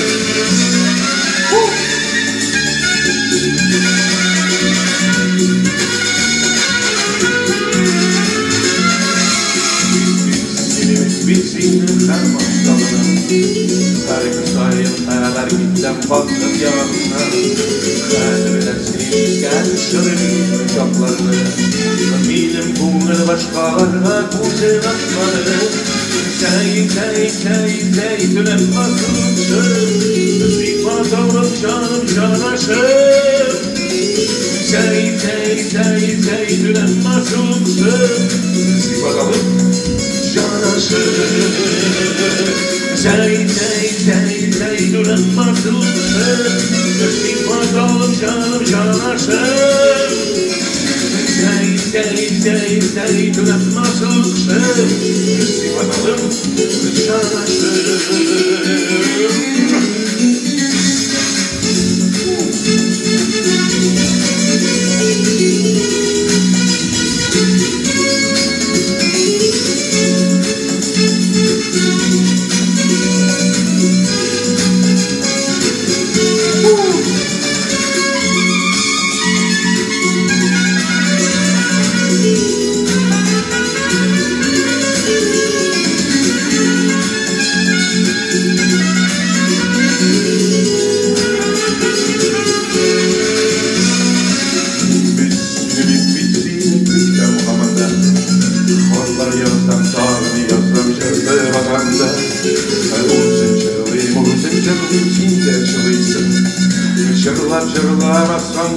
Бит сине һәрман сагынам. Һәр көн саен хәбәр китәм бакып ягыңнан. Хәтерләр син искә төшерми чакларны. Минем күңел башкаларга күзен ачмады. Зәй, зәй, зәй, зәйтүнем асылсы, сыйфат алып җаным җанашып. Зәй, зәй, зәй, зәйтүнем асылсы, сыйфат алып җанашып. Зәй, зәй, зәй, зәйтүнем асылсы, сыйфат алып җаным җанашып. Zey, zeytünem nasıl kışım, sivatalım şanaşım.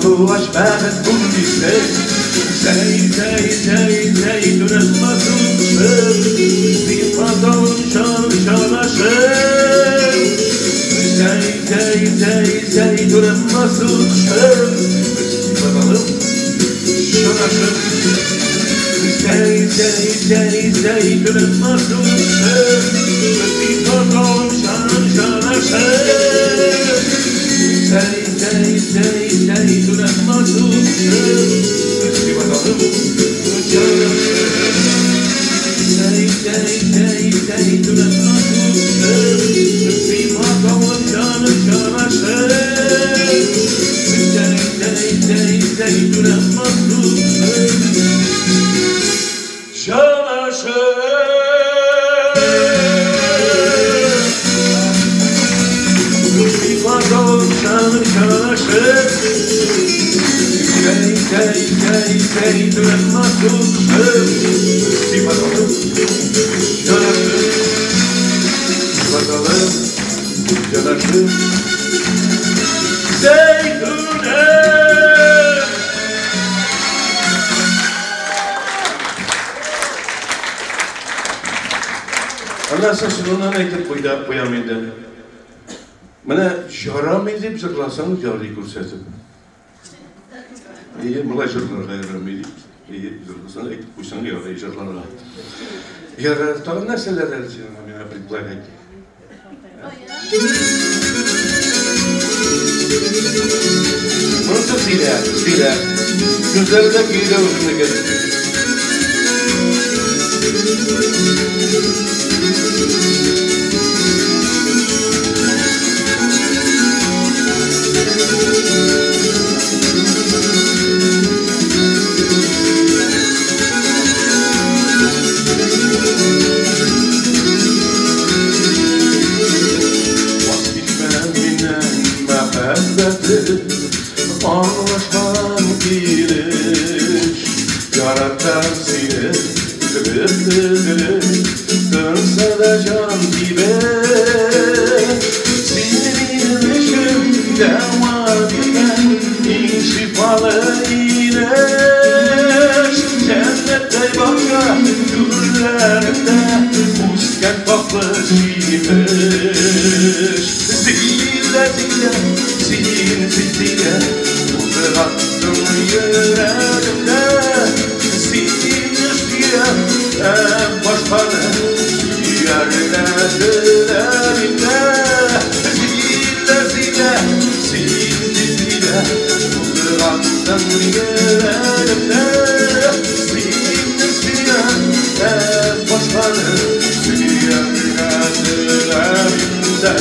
Ulaş bəxət bul bizə. Zey, zey, zey, zeytünem nasıl kışım, sifatalım şan şanaşım. Zey, zey, zey, zeytünem nasıl kışım, sifatalım şanaşım. Zey, zey, zey, zeytünem nasıl kışım, sifatalım şan şanaşım. Zey, zey, zey, zeytünem nasıl kışım, sifatalım şanaşım. Zey, zey, zey, zeytünem nasıl kışım, sifatalım şan şanaşım. Zey, zey, zey, zeytünem nasıl kışım, şanaşım. Şanaşım. Zey, zey, zey, zeytünem nasıl kışım, sifatalım şanaşım. Sifatalım şanaşım. Zeytünem. Аннан соң шуннан әйтеп куям инде. Менә ярамый дип җырласаң, ярый күрсәтеп. Әйе, болай җырларга ярамый дип. Әйе, җырласаң, әйтеп куйсаң, ярый җырларга. Ярар, тагын нәрсәләр әле сиңа миңа предлагать? Монысы сөйлә, сөйлә. Сүзләре дә көе дә үземнеке. Anlaşman giriş, yaratan seni, zırıp dönse de can gibi. Senin işimde var iken, şifalı iyileş. Cennette başka güllerinde, usken tatlı şimiş. Zile zile, zil zile, bıraktım yüreğimde. Seni isteyen en başkanı yerledilerimde. Zile zile, zil zile, bıraktım yüreğimde. Seni isteyen en başkanı yerledilerimde.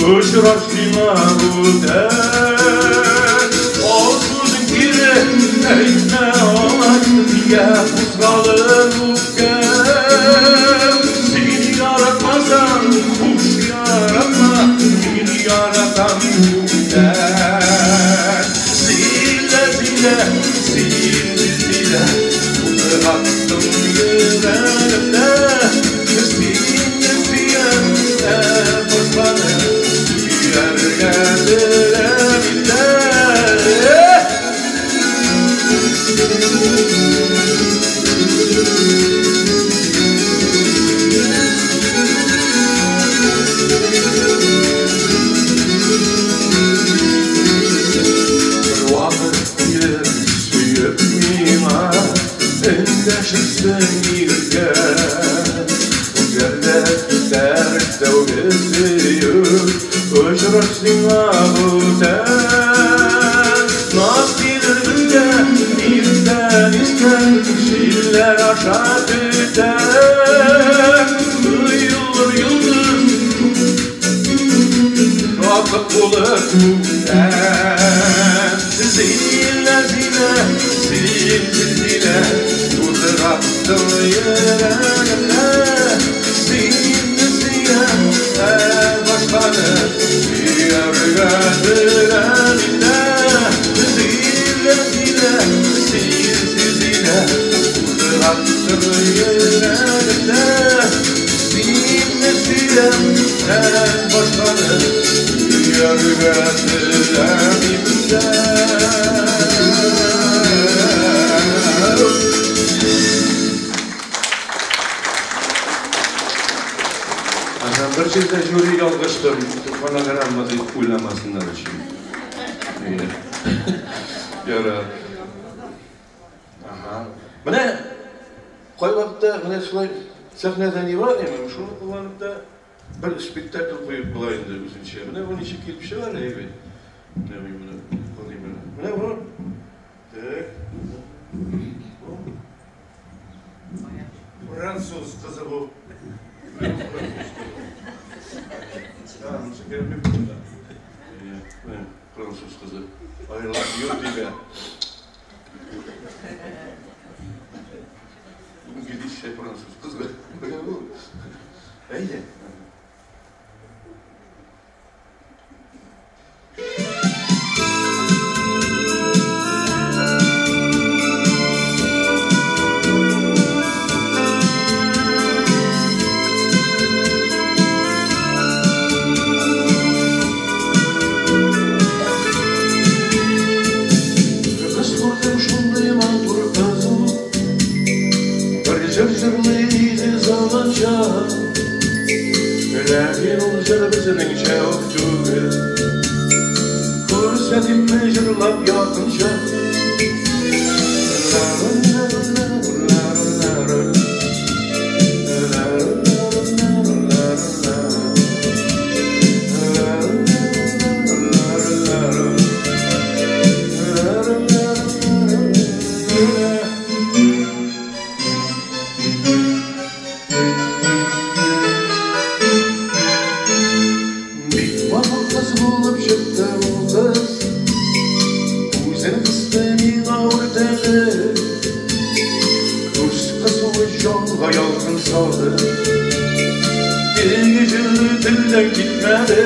Uçraştığına bu der, olsun kiri etme olay diye kuzgalır ufkem. Seni yaratmasan kuş yaratma, beni yaratan bu der. Zile zile, zile zile, bıraktım yüreğimde. Очраш сиңа бүтән. Наз килер безгә иртән искән җилләр аша төтән. Тоелыр йолдыз, шатлык булыр күктән. Зилә, зилә, син зилә, тутыраттың йөрәгемне. Сине сөям, ә башканы сөяргә теләмим дә. Зилә, зилә, син зилә, тутыраттың йөрәгемне. Сине сөям, ә башканы сөяргә теләмим дә. Бер җирдә жюри ялгыштым, фонограмма дип уйламасыннар өчен. Ярар. Ага. Менә кайвакытта менә шулай сәхнәдә ни бар, әмма шуны кулланып та бер спектакль куеп була инде үзенчә. Менә бу ничек килеп чыга әле бит. Менә мин моны кылыйм әле. Менә бу. Так. Француз кызы бу. Француз кызы. I love you дибә. Инглизчә француз кызы. Әйдә. Кыз күрдем шундый матур кызу, бер җыр җырлый иде заманча. Ләкин ул җыр безнеңчә үк түгел. Күрсәтимме җырлап якынча. Бик матур кыз булып чыкты ул кыз, күзен кысты миңа үртәде. Күз кысуы җанга ялкын салды, теге җылы телдән китмәде.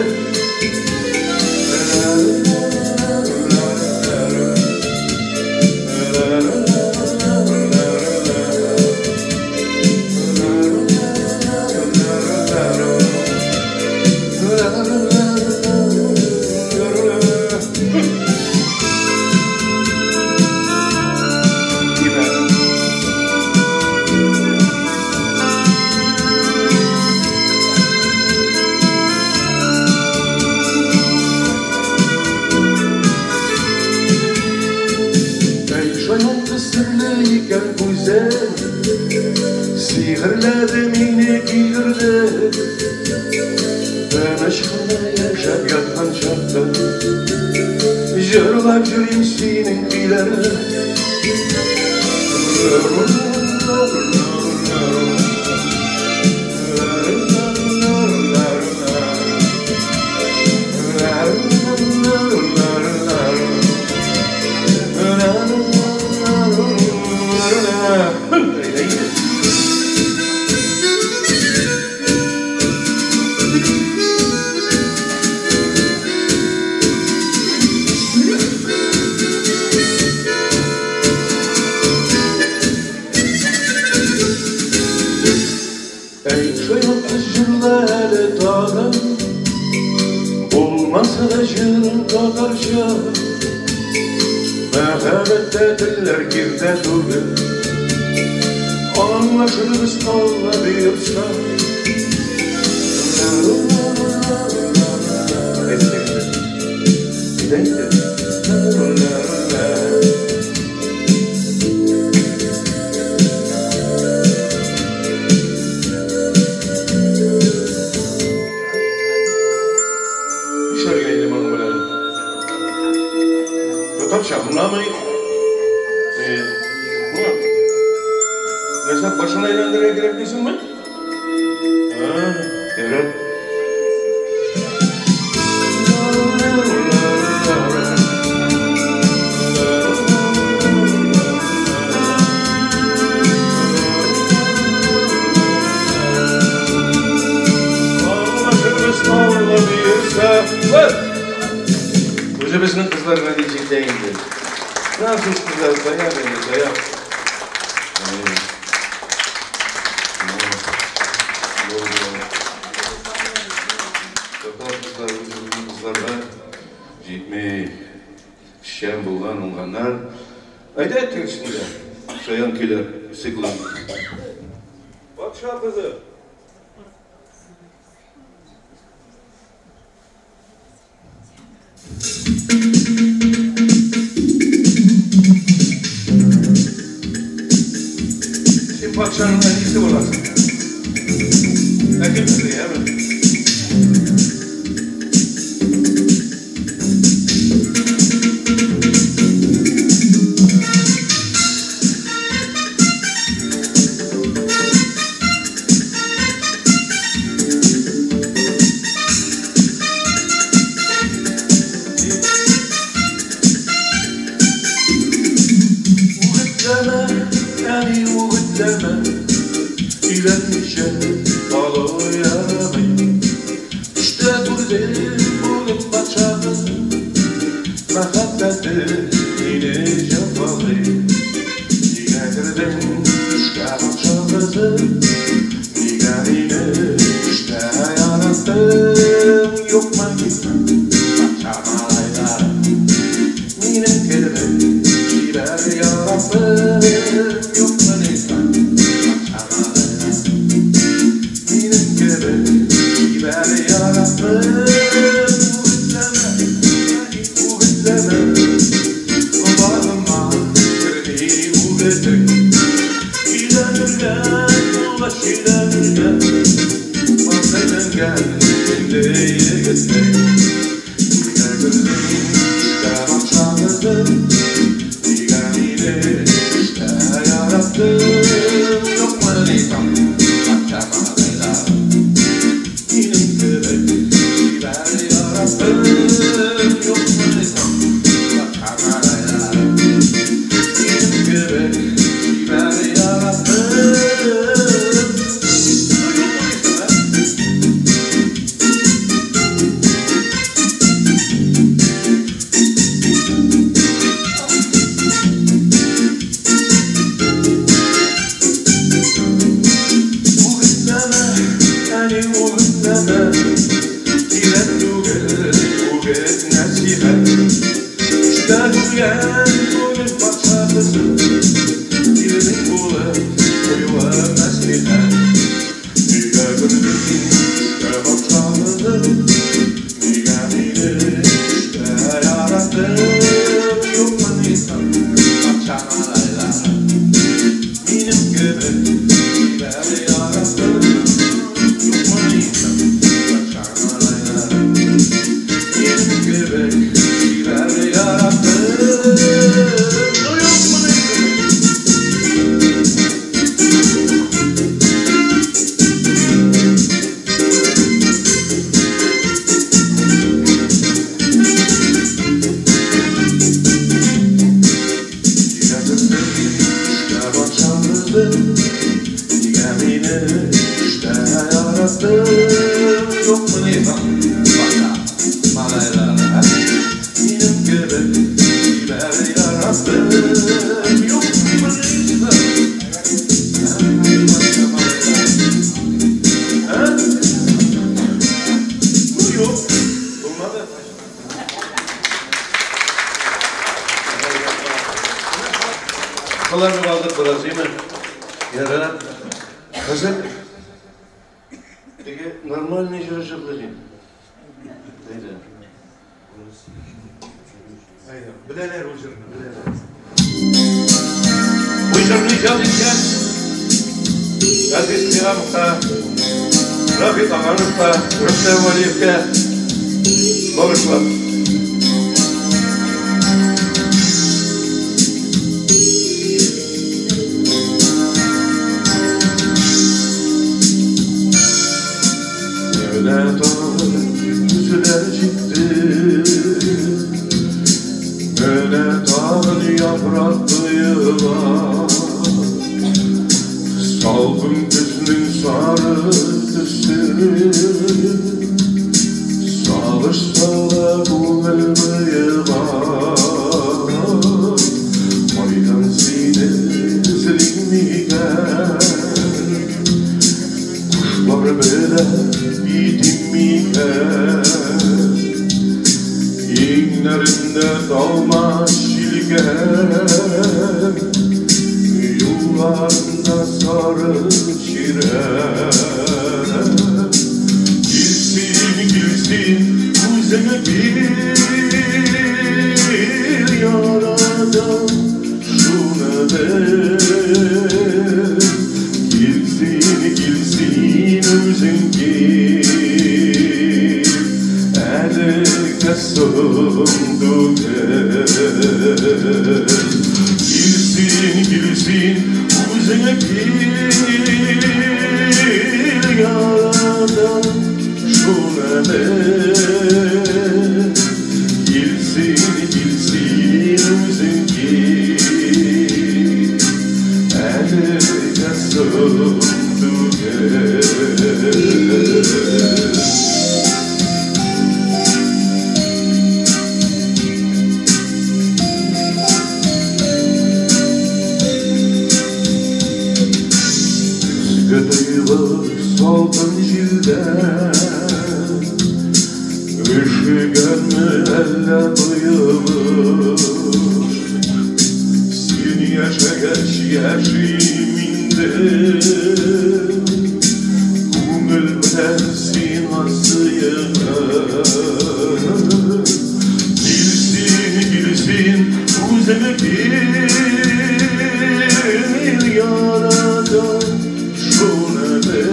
Әй, шаян кыз серле икән күзең, сихерләде мине, көйдерде. Тыныч кына яшәп яткан чакта, җырлап йөрим синең көйләрне. Әй, шаян кыз җырла әле тагын, булмаса да җырың татарча. Мәхәббәттә телләр киртә түгел, аңлашырбыз Алла боерса. Әйдә инде. Татарча аңламый. Нәрсә, башын әйләндерергә кирәк дисеңме? Ярар. Үзебезнең кызларга ни җитә инде. Француз кызлары таяк инде, таяк. Татар кызлары үзебезнең кызларга җитми. Эшчән булган, уңганнар. Әйдә әйтегез. Шаян көйләр циклын. Патша кызы. Син патшаның әнисе буласың. Ә кем кызы, яме? Үгетләмә, әни, үгетләмә, өйләнмичә калу ярамый. Төштә күрдем бүген патша кызын, мәхәббәте мине җәфалый. Нигә кердең төшкә, патша кызы, нигә мине төштә яраттың? Юкмы китмә, патша малайлары, минем кебек чибәр яраттың? Юкмы нисән, патша малайлары, минем кебек чибәр яраттың? Үгетләмә, әни, үгетләмә, колагыма керми үгетең. Өйләнергә булгач өйләнергә, бар өйләнгән инде егетнең. Нигә кердең төшкә, патша кызы, нигә мине төштә яраттың? Юкмы нисән, патша малайлары, минем кебек чибәр яраттың? Юкмы нисән, патша малайлары, минем кебек чибәр яраттың? Юкмы нисән, ә? Үгетләмә, әни, үгетләмә, кирәк түгел үгет нәсыйхәт. Төштә күргән бүген патша кызы, ирнең булып куюы мәслихәт. Нигә кердең төшкә, патша кызы, нигә мине төштә яраттың? Юкмы нисән, патша малайлары, минем кебек чибәр яраттың? Юкмы нисән, патша малайлары, минем кебек чибәр яраттың? Юкмы нисән? Нигә кердең төшкә, патша кызы, нигә мине төштә яраттың? Юкмы нисән, патша малайлары, минем кебек чибәр яраттың? Юкмы нисән, патша малайлары? Ә? Ну юк, булмады. Кыланып алдык бераз, әйме? Ярар. Хәзер теге нормальный җыр җырлыйм. Әйдә. Әйдә, беләләр ул җырны, беләләр. Бу җырны иҗат иткән Газиз Кыямовка, Рафик Агановка, Рөстәм Вәлиевкә багышлап. боега. Салкын көзнең сары төсе сагыш сала күңел боега. Кайдан сине эзлим микән, кошлар белән китим микән? Иңнәремдә талмас җилкән, юлларында сары чирәм. Килсин, килсин, үзең кил, ярадан шуны бел. Килсин, килсин, үзең кил, әлегә соң түгел. Килсин, килсин, үзең кил, ярадан шуны бел. Килсин, килсин, үзең кил, әлегә соң түгел. Көзге тойгы салкын җилдән өшегәнме әллә быелы? Син яшәгәч яшим инде, күңел белән сиңа сыенып. Килсин, килсин, үзең кил, ярадан шуны бел.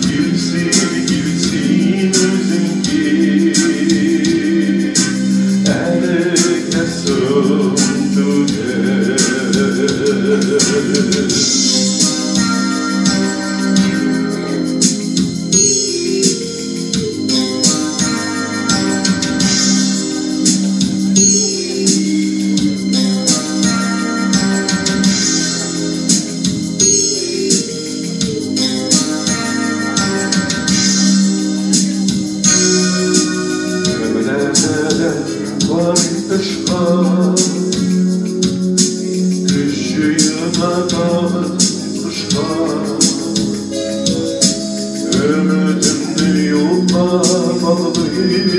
Килсин, килсин, үзең кил, әлегә соң түгел. Менә карый тышка, көз җыена тагын кышка. Өметемне юкка баглыйм,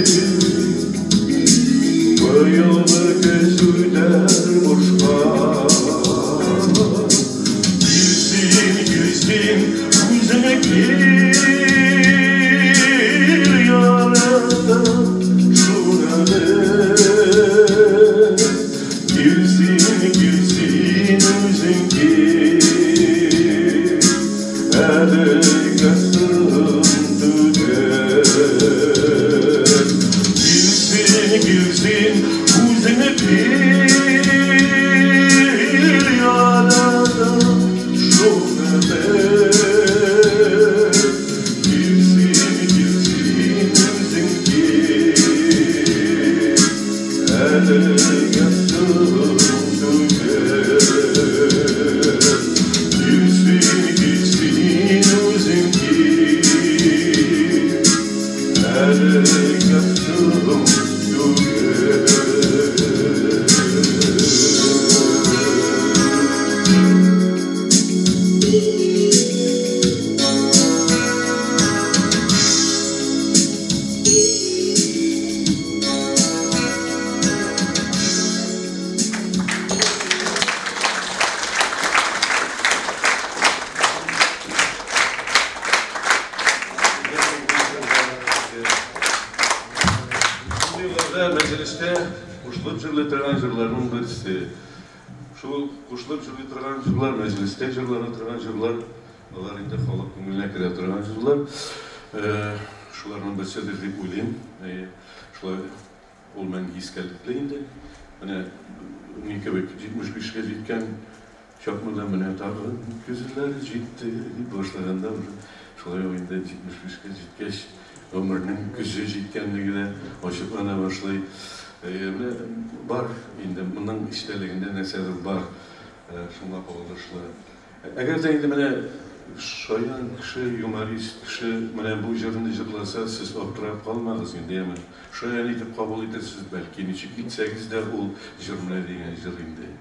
быелгы көз үтәр бушка. Килсин, килсин, үзең кил, ярадан шуны бел. Килсин, килсин, үзең кил, әлегә соң түгел. Килсин, килсин, үзең кил, ярадан шуны бел. Килсин, килсин, үзең кил, әлегә соң түгел. Килсин, килсин, үзең кил, әлегә соң түгел. Шул елларда мәҗлестә кушылып җырлый торган җырларның берсе. Шул кушылып җырлый торган җырлар, мәҗлестә җырлана торган җырлар, алар инде халык күңеленә керә торган җырлар. Шуларның берседер дип уйлыйм. Шулай ул мәңге искәлекле инде. Менә ни кебек 75-кә җиткән чакмада менә тагын көзләр җитте дип башлаганда уже шулай ук инде 75-кә җиткәч гомернең көзе җиткәнлеге дә ачыклана башлый. Менә бар инде моның эчтәлегендә нәрсәдер бар, шуңа кагылышлы. Әгәр дә инде менә шаян кеше, юморист кеше менә бу җырны җырласа, сез аптырап калмагыз инде, яме. Шаян итеп кабул итерсез, бәлки, ничек итсәгез дә ул җыр менә дигән җыр инде.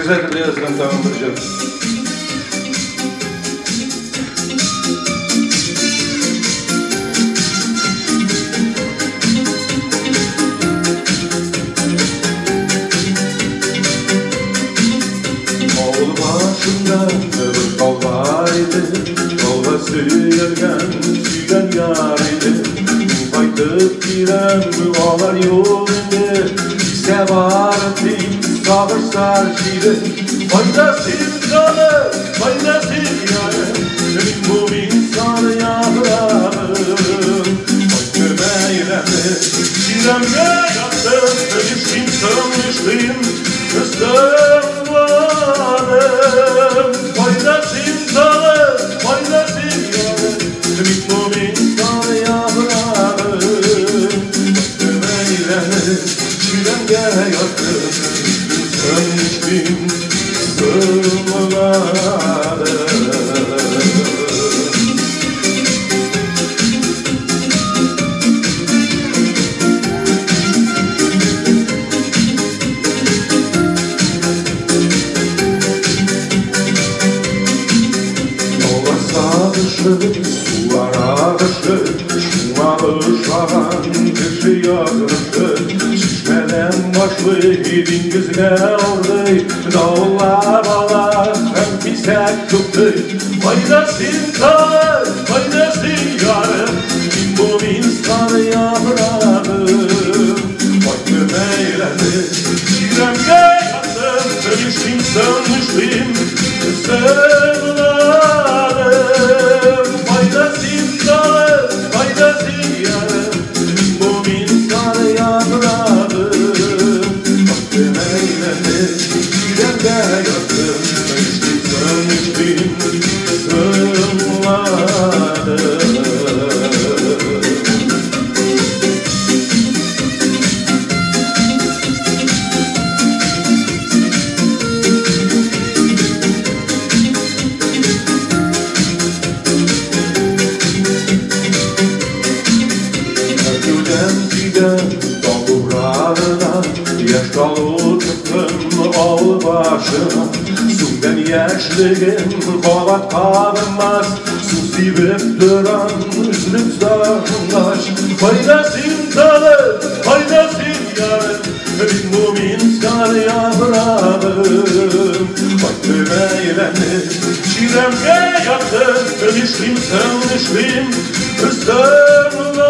Үзегез әзерли язган тагын бер җыр. Авыл башында бер тал бар иде, талга сөялгән сөйгән яр иде. Мин кайтып киләм, алар юк инде. Исә бар дип сагышлар җыйды. Кайда син, җаным, кайда син, ярым? Мин бу мин сары яфрагым. Кайттым әйләнеп, чирәмгә яттым, нишлим соң, нишлим, соңладым. Кайда син, җаным, кайда син, ярым? Мин бу мин сары яфрагым. Кайттым әйләнеп, чирәмгә яттым, нишлим соң, нишлим, соңладым. Таулар сагышы, сулар агышы, шуңа ошаган кеше язмышы. Чишмәдән башлый, диңгезгә урый, давыллар ала һәм кисәк туктый. Кайда син, талым, кайда син, ярым? Мин бу мин сары яфрагым. Кайттым әйләнеп, чирәмгә яттым, нишлим соң, нишлим, соңладым. Кайда син, талым, кайда син, ярым? Мин бу мин сары яфрагым. Кайттым әйләнеп, чирәмгә яттым, нишлим соң, нишлим, соңладым. Көтүдән тигән тал туфрагына, яшь тал утырттым авыл башына. Сүнгән яшьлегем кабат кабынмас, су сибеп торам өзелеп сагынгач. Кайда син, талым, кайда син, ярым? Мин бу мин сары яфрагым. Кайттым әйләнеп, чирәмгә яттым, нишлим соң, нишлим, соңладым.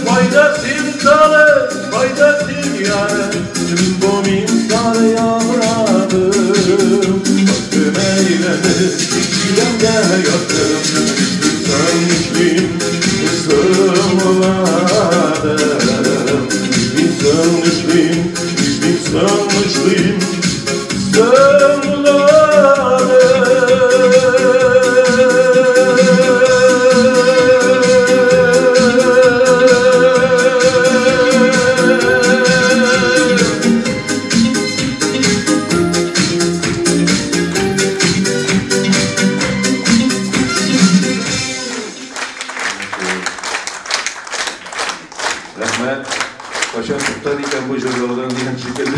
Кайда син, талым, кайда син, ярым? Мин бу мин сары яфрагым. Кайттым әйләнеп, чирәмгә яттым, нишлим соң, нишлим, соңладым. Нишлим соң, нишлим, нишлим соң, нишлим, соңладым. Рәхмәт. Кайчан туктар икән бу җырлаудан дигән шикелле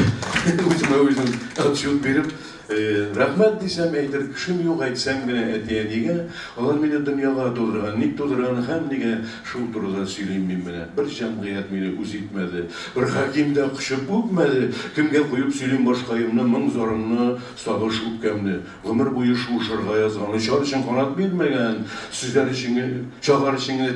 үземә үзем отчет биреп, рәхмәт дисәм, әйтер кешем юк, әйтсәм генә әти-әнигә, алар мине дөньяга тудырган, ник тудырган һәм нигә, шул турыда сөйлим мин менә. Бер җәмгыять мине үз итмәде, бер хаким дә кочып үпмәде, кемгә куеп сөйлим башкаемны, моң-зарымны, сагыш үпкәмне. Гомер буе шуышырга язган, очар өчен канат бирмәгән, сүзләр өчен, чагар өчен генә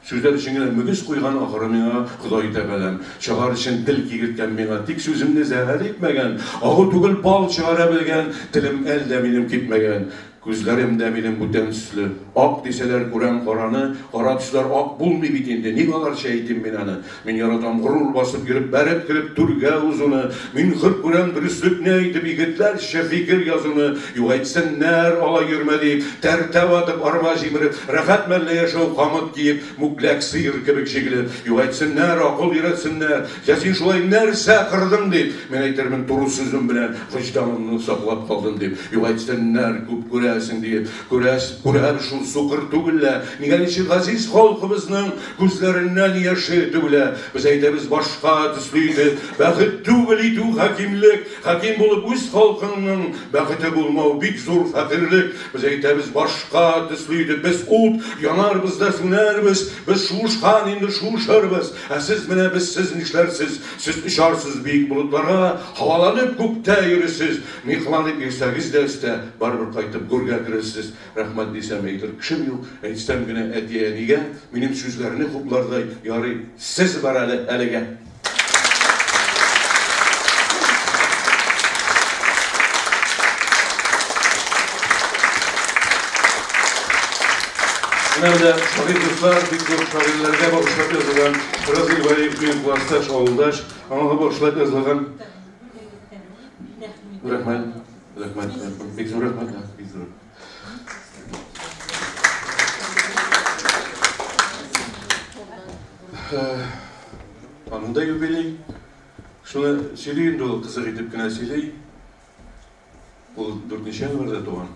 Сүзләр өчен генә мөгез куйган ахыры миңа Ходай Тәгаләм. Чыгар өчен тел кигерткән миңа, тик сүземне зәһәр итмәгән, агу түгел бал чыгара белгән, телем әл дә минем кипмәгән. Күзләрем дә минем бүтән төсле. Ак дисәләр күрәм караны, кара төсләр ак булмый бит инде, ник аларча әйтим мин аны? Мин яратам горур басып йөреп, бәреп кереп түргә узуны, мин хөр күрәм дөреслекне әйтеп, егетләрчә фикер язуны, юк әйтсеннәр алай йөрмә дип, тәртә ватып, арба җимереп, рәхәт мәллә яшәү камыт киеп, мүкләк сыер кебек җигелеп, юк әйтсеннәр, акыл өйрәтсеннәр, җә син шулай нәрсә кырдың дип, мин әйтермен туры сүзем белән, вөҗданымны саклап калдым дип, юк әйтсеннәр, күп күрәсең диеп, күрәс, күрәм шул сукыр түгел лә, нигә ничек газиз Газиз халкыбызның күзләреннән яше түгелә. Без әйтәбез башка төсле итеп, бәхет түгел итү хакимлек, хаким булып үз халкыңның бәхете булмау бик зур фәкыйрьлек. Без әйтәбез башка төсле итеп, без ут, янарбыз да сүнәрбез, без шуышкан инде шуышырбыз. Ә сез менә без сез нишләрсез? Сез очарсыз биек болытларга, һаваланып күктә йөрерсез. Ни кыланып йөрсәгез дә өстә, барыбер кайтып гүргә керерсез. Рәхмәт дисәм әйтер кешем юк, әйтсәм генә әти-әнигә, минем сүзләрне хуплардай, ярый, сез бар әле әлегә. Менә дә шагыйрь дуслар, бик зур шагыйрьләргә багышлап язылган Разил Вәлиев минем классташ, авылдаш, аңа багышлап язылган. Рәхмәт, рәхмәт, бик зур рәхмәт, бик зур. Аның да юбилей. Шуны сөйли инде ул, кызык итеп кенә сөйли. Ул 4 январьда туган.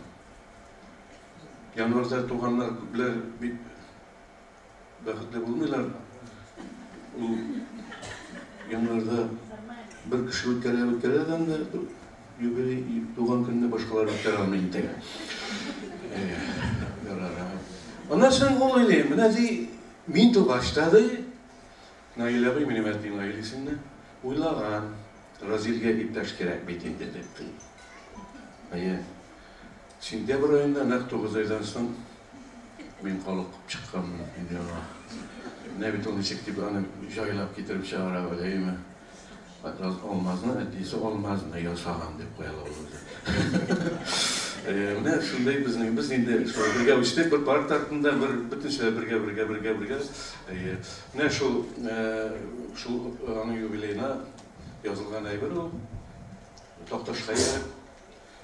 Январьда туганнар күпләр бик бәхетле булмыйлар. Ул январьда бер кеше үткәрә үткәрә дә инде юбилей туган көнне башкалар үткәрә алмый интегә. Аннан соң ул уйлый, менә ди, мин тугач та ди, Наил абый, минем әти Наил исемле, уйлаган, Разилгә иптәш кирәк бит инде дип ди. Әйе. Сентябрь аенда нәкъ 9 айдан соң мин калыкып чыкканмын инде аңа. Менә бит ул ничек дип аны җайлап китереп чыгара белә, әйеме? Алмазны әтисе алмазны ясаган дип куя ул үзе. Менә шундый безнең без инде шул бергә үстек, бер парта артында, бер бөтенесе бергә бергә бергә бергә. Менә шул шул аның юбилеена язылган әйбер ул. Такташка ияреп.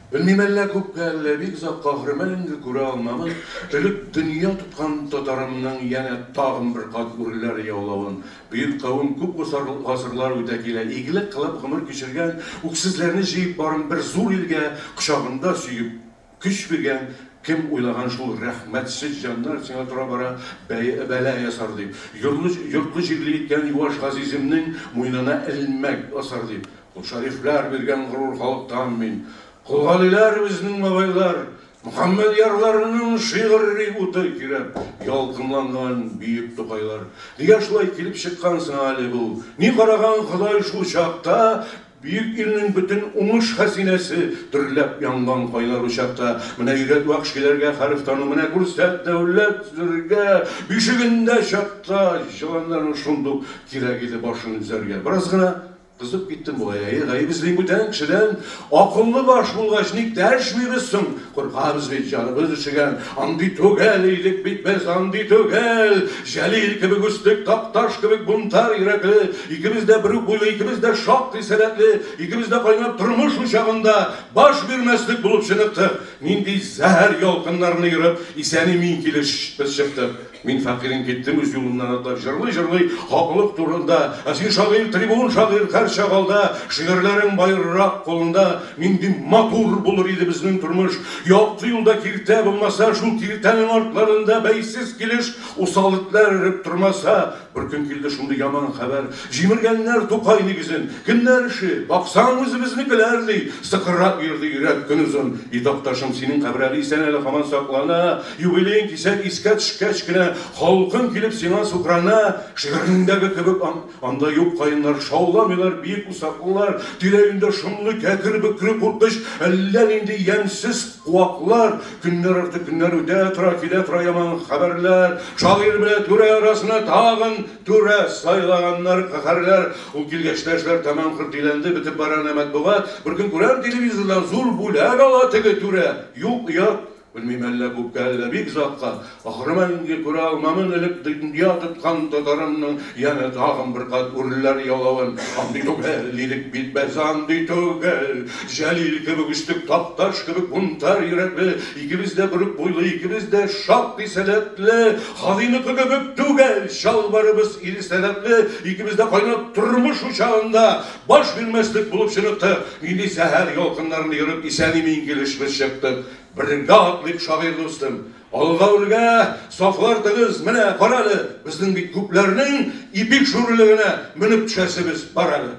Белмим әллә күпкә, әллә бик озакка, ахыры мәңге күрә алмамын, элек дөнья тоткан татарымның янә тагын бер кат үрләр яулавын. Бөек кавем күп гасырлар үтә килә, игелек кылып гомер кичергән үксезләрне җыеп барын бер зур илгә кочагында сөеп көч биргән, кем уйлаган шул рәхмәтсез җаннар сиңа тора-бара бәла ясар дип, йортлы-җирле иткән юаш газиземнең муенына элмәк асар дип. Кол Шәрифләр биргән горур халыктан мин. Кол Галиләр безнең бабайлар, Мөхәммәдьярларының шигъри уты кирәп ялкынланган бөек Тукайлар. Нигә шулай килеп чыккан соң әле бу? Ни караган Ходай шул чакта? Бөек илнең бөтен уңыш хәзинәсе дөрләп янган кайнар учакта. Менә өйрәт вәхшиләргә хәреф тану, менә күрсәт дәүләт төзергә. Бишегендә чакта җыланнарның шундук кирәк иде башын өзәргә. Бераз гына кызып киттем бугай, әйе, гаеп эзлим бүтән кешедән. Акыллы баш булгач, ник дәшмибез соң? Куркабыз бит, җаныбыз өшегән. Андый түгел идек бит без, андый түгел. Җәлил кебек үстек, Такташ кебек бунтарь йөрәкле. Икебез дә бер үк буйлы, икебез дә шактый сәләтле. Икебез дә кайнап тормыш учагында баш бирмәслек булып чыныктык. Нинди зәһәр ялкыннарны ерып, исән-имин килеш без чыктык. Мин фәкыйрең киттем үз юлымнан атлап, җырлый-җырлый хаклык турында. Ә син шагыйрь, трибун шагыйрь, һәрчак алда, шигырьләрең байрак кулында. Нинди матур булыр иде безнең тормыш, якты юлда киртә булмаса, шул киртәнең артларында бәйсез килеш усал этләр өреп тормаса. Бер көн килде шундый яман хәбәр, җимергәннәр Тукай нигезен. Кемнәр эше? Баксаң, үзебезнекеләр, ди. Сыкрап йөрде йөрәк көнозын. И Такташым, синең кабер әле исән, әле һаман саклана. Юбилеең кисәк искә төшкәч кенә, халкың килеп сиңа сукрана. Шигыреңдәге кебек анда юк каеннар, шауламыйлар биек усаклылар. Тирә-юньдә шомлы, кәкре-бөкре куркыныч, әллә нинди ямьсез куаклар. Көннәр арты көннәр үтә тора, килә тора яман хәбәрләр. Шагыйрь белән түрә арасына тагын түрә сайлаганнар, каһәрләр. Ул килгәч тә эшләр тәмам хөртиләнде, бетеп бара әнә матбугат. Бер көн күрәм телевизордан, зур бүләк ала теге түрә. Юк, оят. Белмим, әллә күпкә, әллә бик озакка. Ахыры мәңге күрә алмамын элек дөнья тоткан татарымның янә тагын бер кат үрләр яулавын. Андый түгел идек бит без, андый түгел. Җәлил кебек үстек, Такташ кебек бунтарь йөрәкле, икебез дә бер үк буйлы, икебез дә шактый сәләтле, Һадиныкы кебек түгел, чалбарыбыз иде сәләтле, икебез дә кайнап тормыш учагында баш бирмәслек булып чыныктык, нинди зәһәр ялкыннарны ерып исән-имин килешбез чыктык. Бергә атлыйк, шагыйрь дустым. Алга үргә сафлар тыгыз, менә кара әле, безнең бит күпләрнең ипик шүрлегенә менеп төшәсебез бар әле.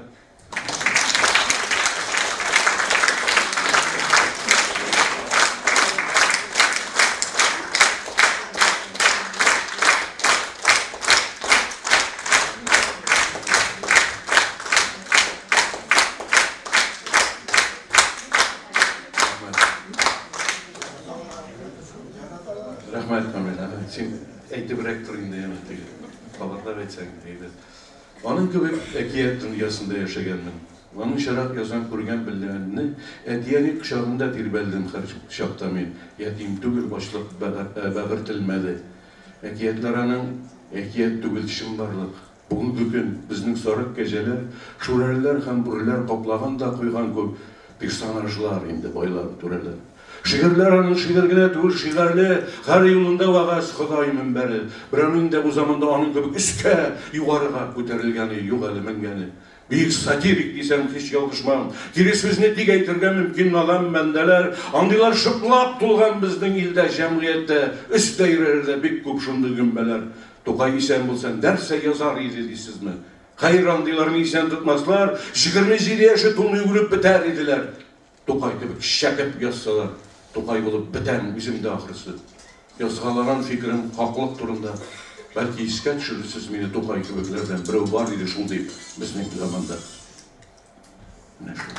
Рәхмәт, Камил. Син әйтебрәк тор инде, яме теге. Кабатлап әйтсәң, әйбәт. Аның кебек әкият дөньясында яшәгәнмен. Аның чарак язган күргән белгәнне әти-әни кочагында тирбәлдем һәр чакта мин. Ятим түгел, ачлык бәгырь телмәде. Әкиятләр аның әкият түгел, чынбарлык. Бүгенге көн безнең сарык кәҗәләр, шүрәлеләр һәм бүреләр каплаган да куйган күп персонажлар инде, байлар, түрәләр. Шигырьләр аның шигырь генә түгел, шигарле, һәр юлында вәгазь, Ходай мөнбәре. Берәүнең дә бу заманда аның кебек өскә, югарыга күтәрелгәне юк әле, менгәне. Бөек сатирик дисәм, һич ялгышмам. Кире сүзне тик әйтергә мөмкин надан бәндәләр. Андыйлар шыплап тулган безнең илдә, җәмгыятьтә, өс даирәләрдә бик күп шундый гөмбәләр. Тукай исән булса, нәрсә язар иде дисезме? Хәер, андыйларны исән тотмаслар, 27 яше тулмый үлеп бетәр иделәр. Тукай кебек чәкеп язсалар, Тукай булып бетәм үзем дә ахрысы. Язгалаган фикерем хаклык турында. Бәлки искә төшерерсез мине Тукай кебекләрдән берәү бар иде шул дип безнең заманда. Менә шул.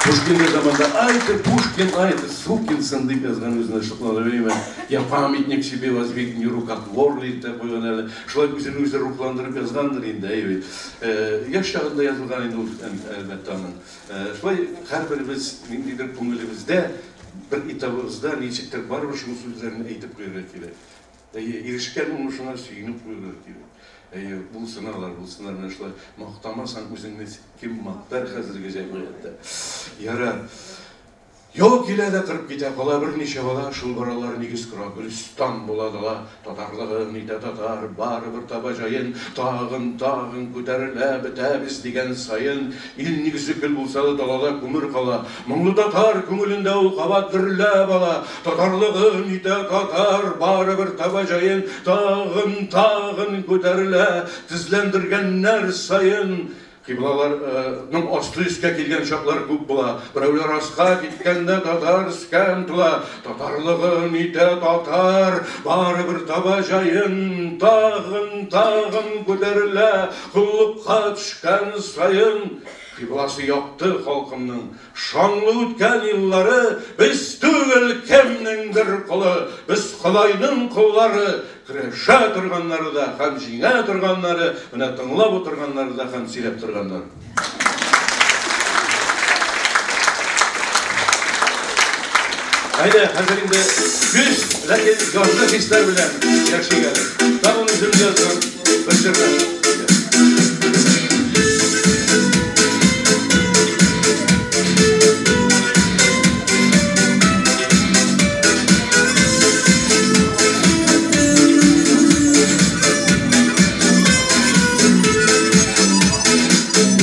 Пушкин заманда, ай ты, Пушкин, ай ты, сукин сын дип язган үзенә шукланып йөрим. Я памятник себе воздвигну, рукотворный дип тә куйган әле. Шулай үзен үзе рухландырып язгандыр инде, әйе бит. Яшь чагында язылган инде ул, әлбәттә, аның. Шулай һәрберебез ниндидер күңелебездә, бер этабыбызда ничектер барыбер шул сүзләрне әйтеп куярга кирәк. Әйе, ирешкән уңышыңа сөенеп куярга кирәк. Әйе, булсын алар, булсыннар, менә шулай мактамасаң үзеңне кем мактар хәзерге җәмгыятьтә. Ярар. Яу килә дә кырып китә, кала берничә бала, шул балалар нигез кора, гөлстан була дала. Татарлыгын итә татар, барыбер таба җаен, тагын, тагын күтәрелә, бетәбез дигән саен. Ил нигезе көл булса да, далада күмер кала. Моңлы татар күңелендә ул кабат дөрләп ала. Татарлыгын итә татар, барыбер таба җаен, тагын, тагын күтәрелә, тезләндергәннәр саен. Кыйблаларның асты өскә килгән чаклар күп була. Берәүләр аска киткәндә татар өскә омтыла. Татарлыгын итә татар, барыбер таба җаен, тагын, тагын күтәрелә, коллыкка төшкән саен. Кыйбласы якты халкымның, шанлы үткән еллары, без түгел кемнеңдер колы, без Ходайның коллары. Көрәшә торганнары да һәм җиңә торганнары, менә тыңлап утырганнары да һәм сөйләп торганнары. Әйдә, хәзер инде көз, ләкин язгы хисләр белән яшик әле. Тагын үзем язган бер җырны.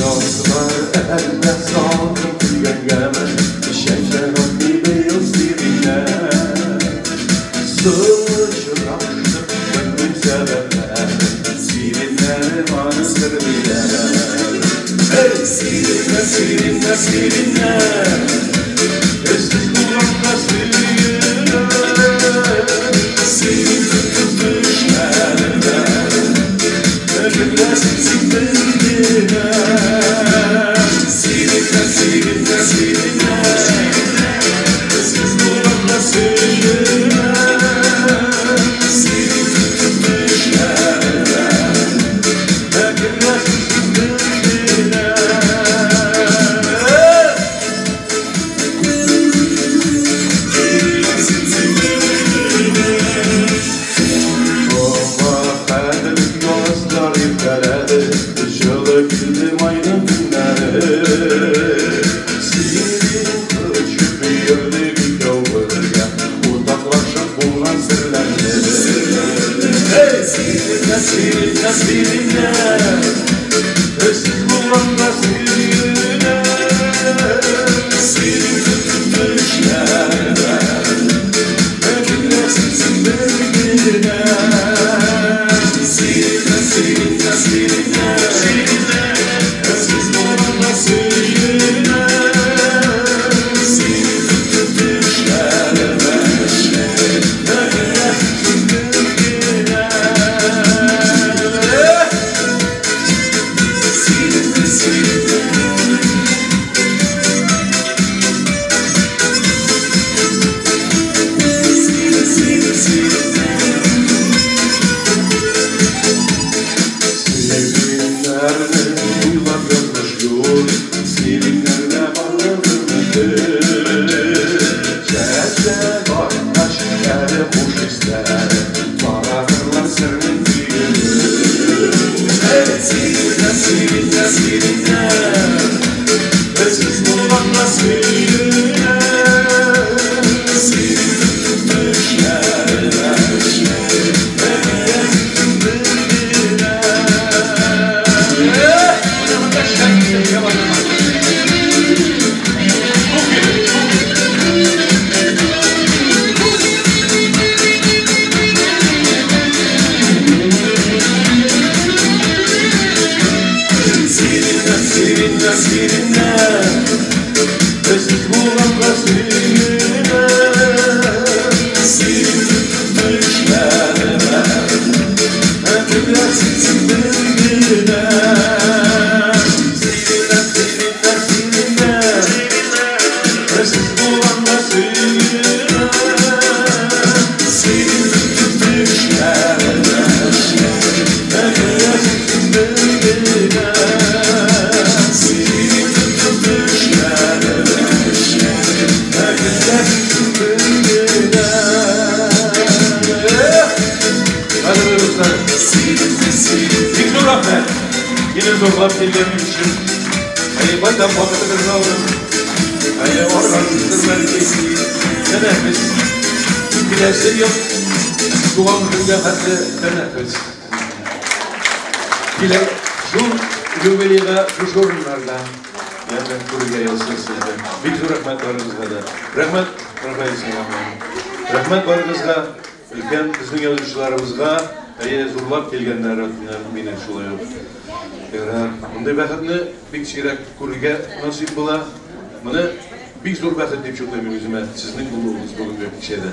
Язлар әллә салкын килгәнгәме, чәчәк атмый быел сиреньнәр. Очраштык, белмим сәбәпләрен, сиреньнәрем аны сер белә. Эй, сиреньнәр, сиреньнәр, сиреньнәр, эзсез булганга сөенә. Сирень төшләрендә, беләсең син белгенә. Сиреньнәр, сиреньнәр, сиреньнәр, эзсез булганга сөенә. Сирень төшләрендә, беләсең син белгенә. Шуңа хәтер язлар иртәләде, җылы килде майның көннәре. Сирень очып йөрдек икәү бергә, уртаклашып булган серләрне. Эй, сиреньнәр, сиреньнәр, сиреньнәр, эзсез булганга сөенә. Сирень төшләрендә, хуш исләр, таратырлар сернең көен. Сириннәр, сириннәр, сириннәр, сез булганга сөенә. Сирин төшләрдә, Сириннәр, сириннәр, сез булганга сөенә. Сирин төшләрдә, көләсез бер генә. Сириннәр, сириннәр, сириннәр, сез булганга сөенә. Сирин төшләрдә, көләсез бер генә. Бик зур рәхмәт. Мине зурлап килгәнегез өчен. Әйе, байтак вакытыгызны алдым. Әйе, аргансыздыр бәлки. Тәнәфес. Киләсе ел туган көнгә хәтле тәнәфес. Килә шул юбилейга шушы урыннарда янә күрергә язсын сезне. Бик зур рәхмәт барыгызга да. Рәхмәт, Рафаэль Сәламовна. Рәхмәт барыгызга, өлкән безнең язучыларыбызга, әйе, зурлап килгәннәр мине шулай ук. Ярар, мондый бәхетне бик сирәк күрергә насыйп була. Моны бик зур бәхет дип чутлыйм мин үземә, сезнең булуыгыз бүгенге кичәдә.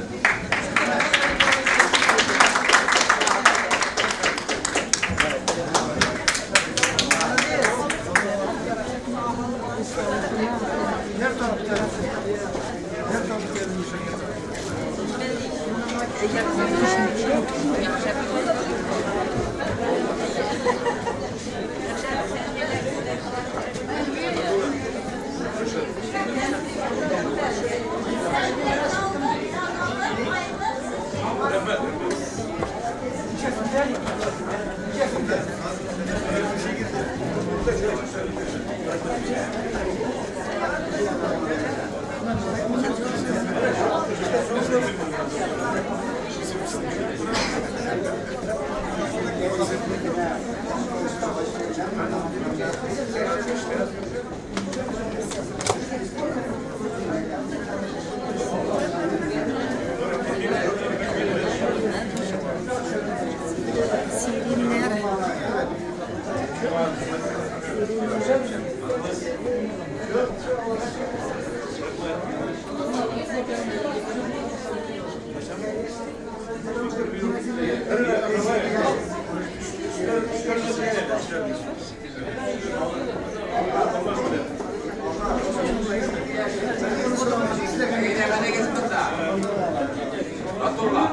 Батулла.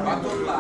Батулла.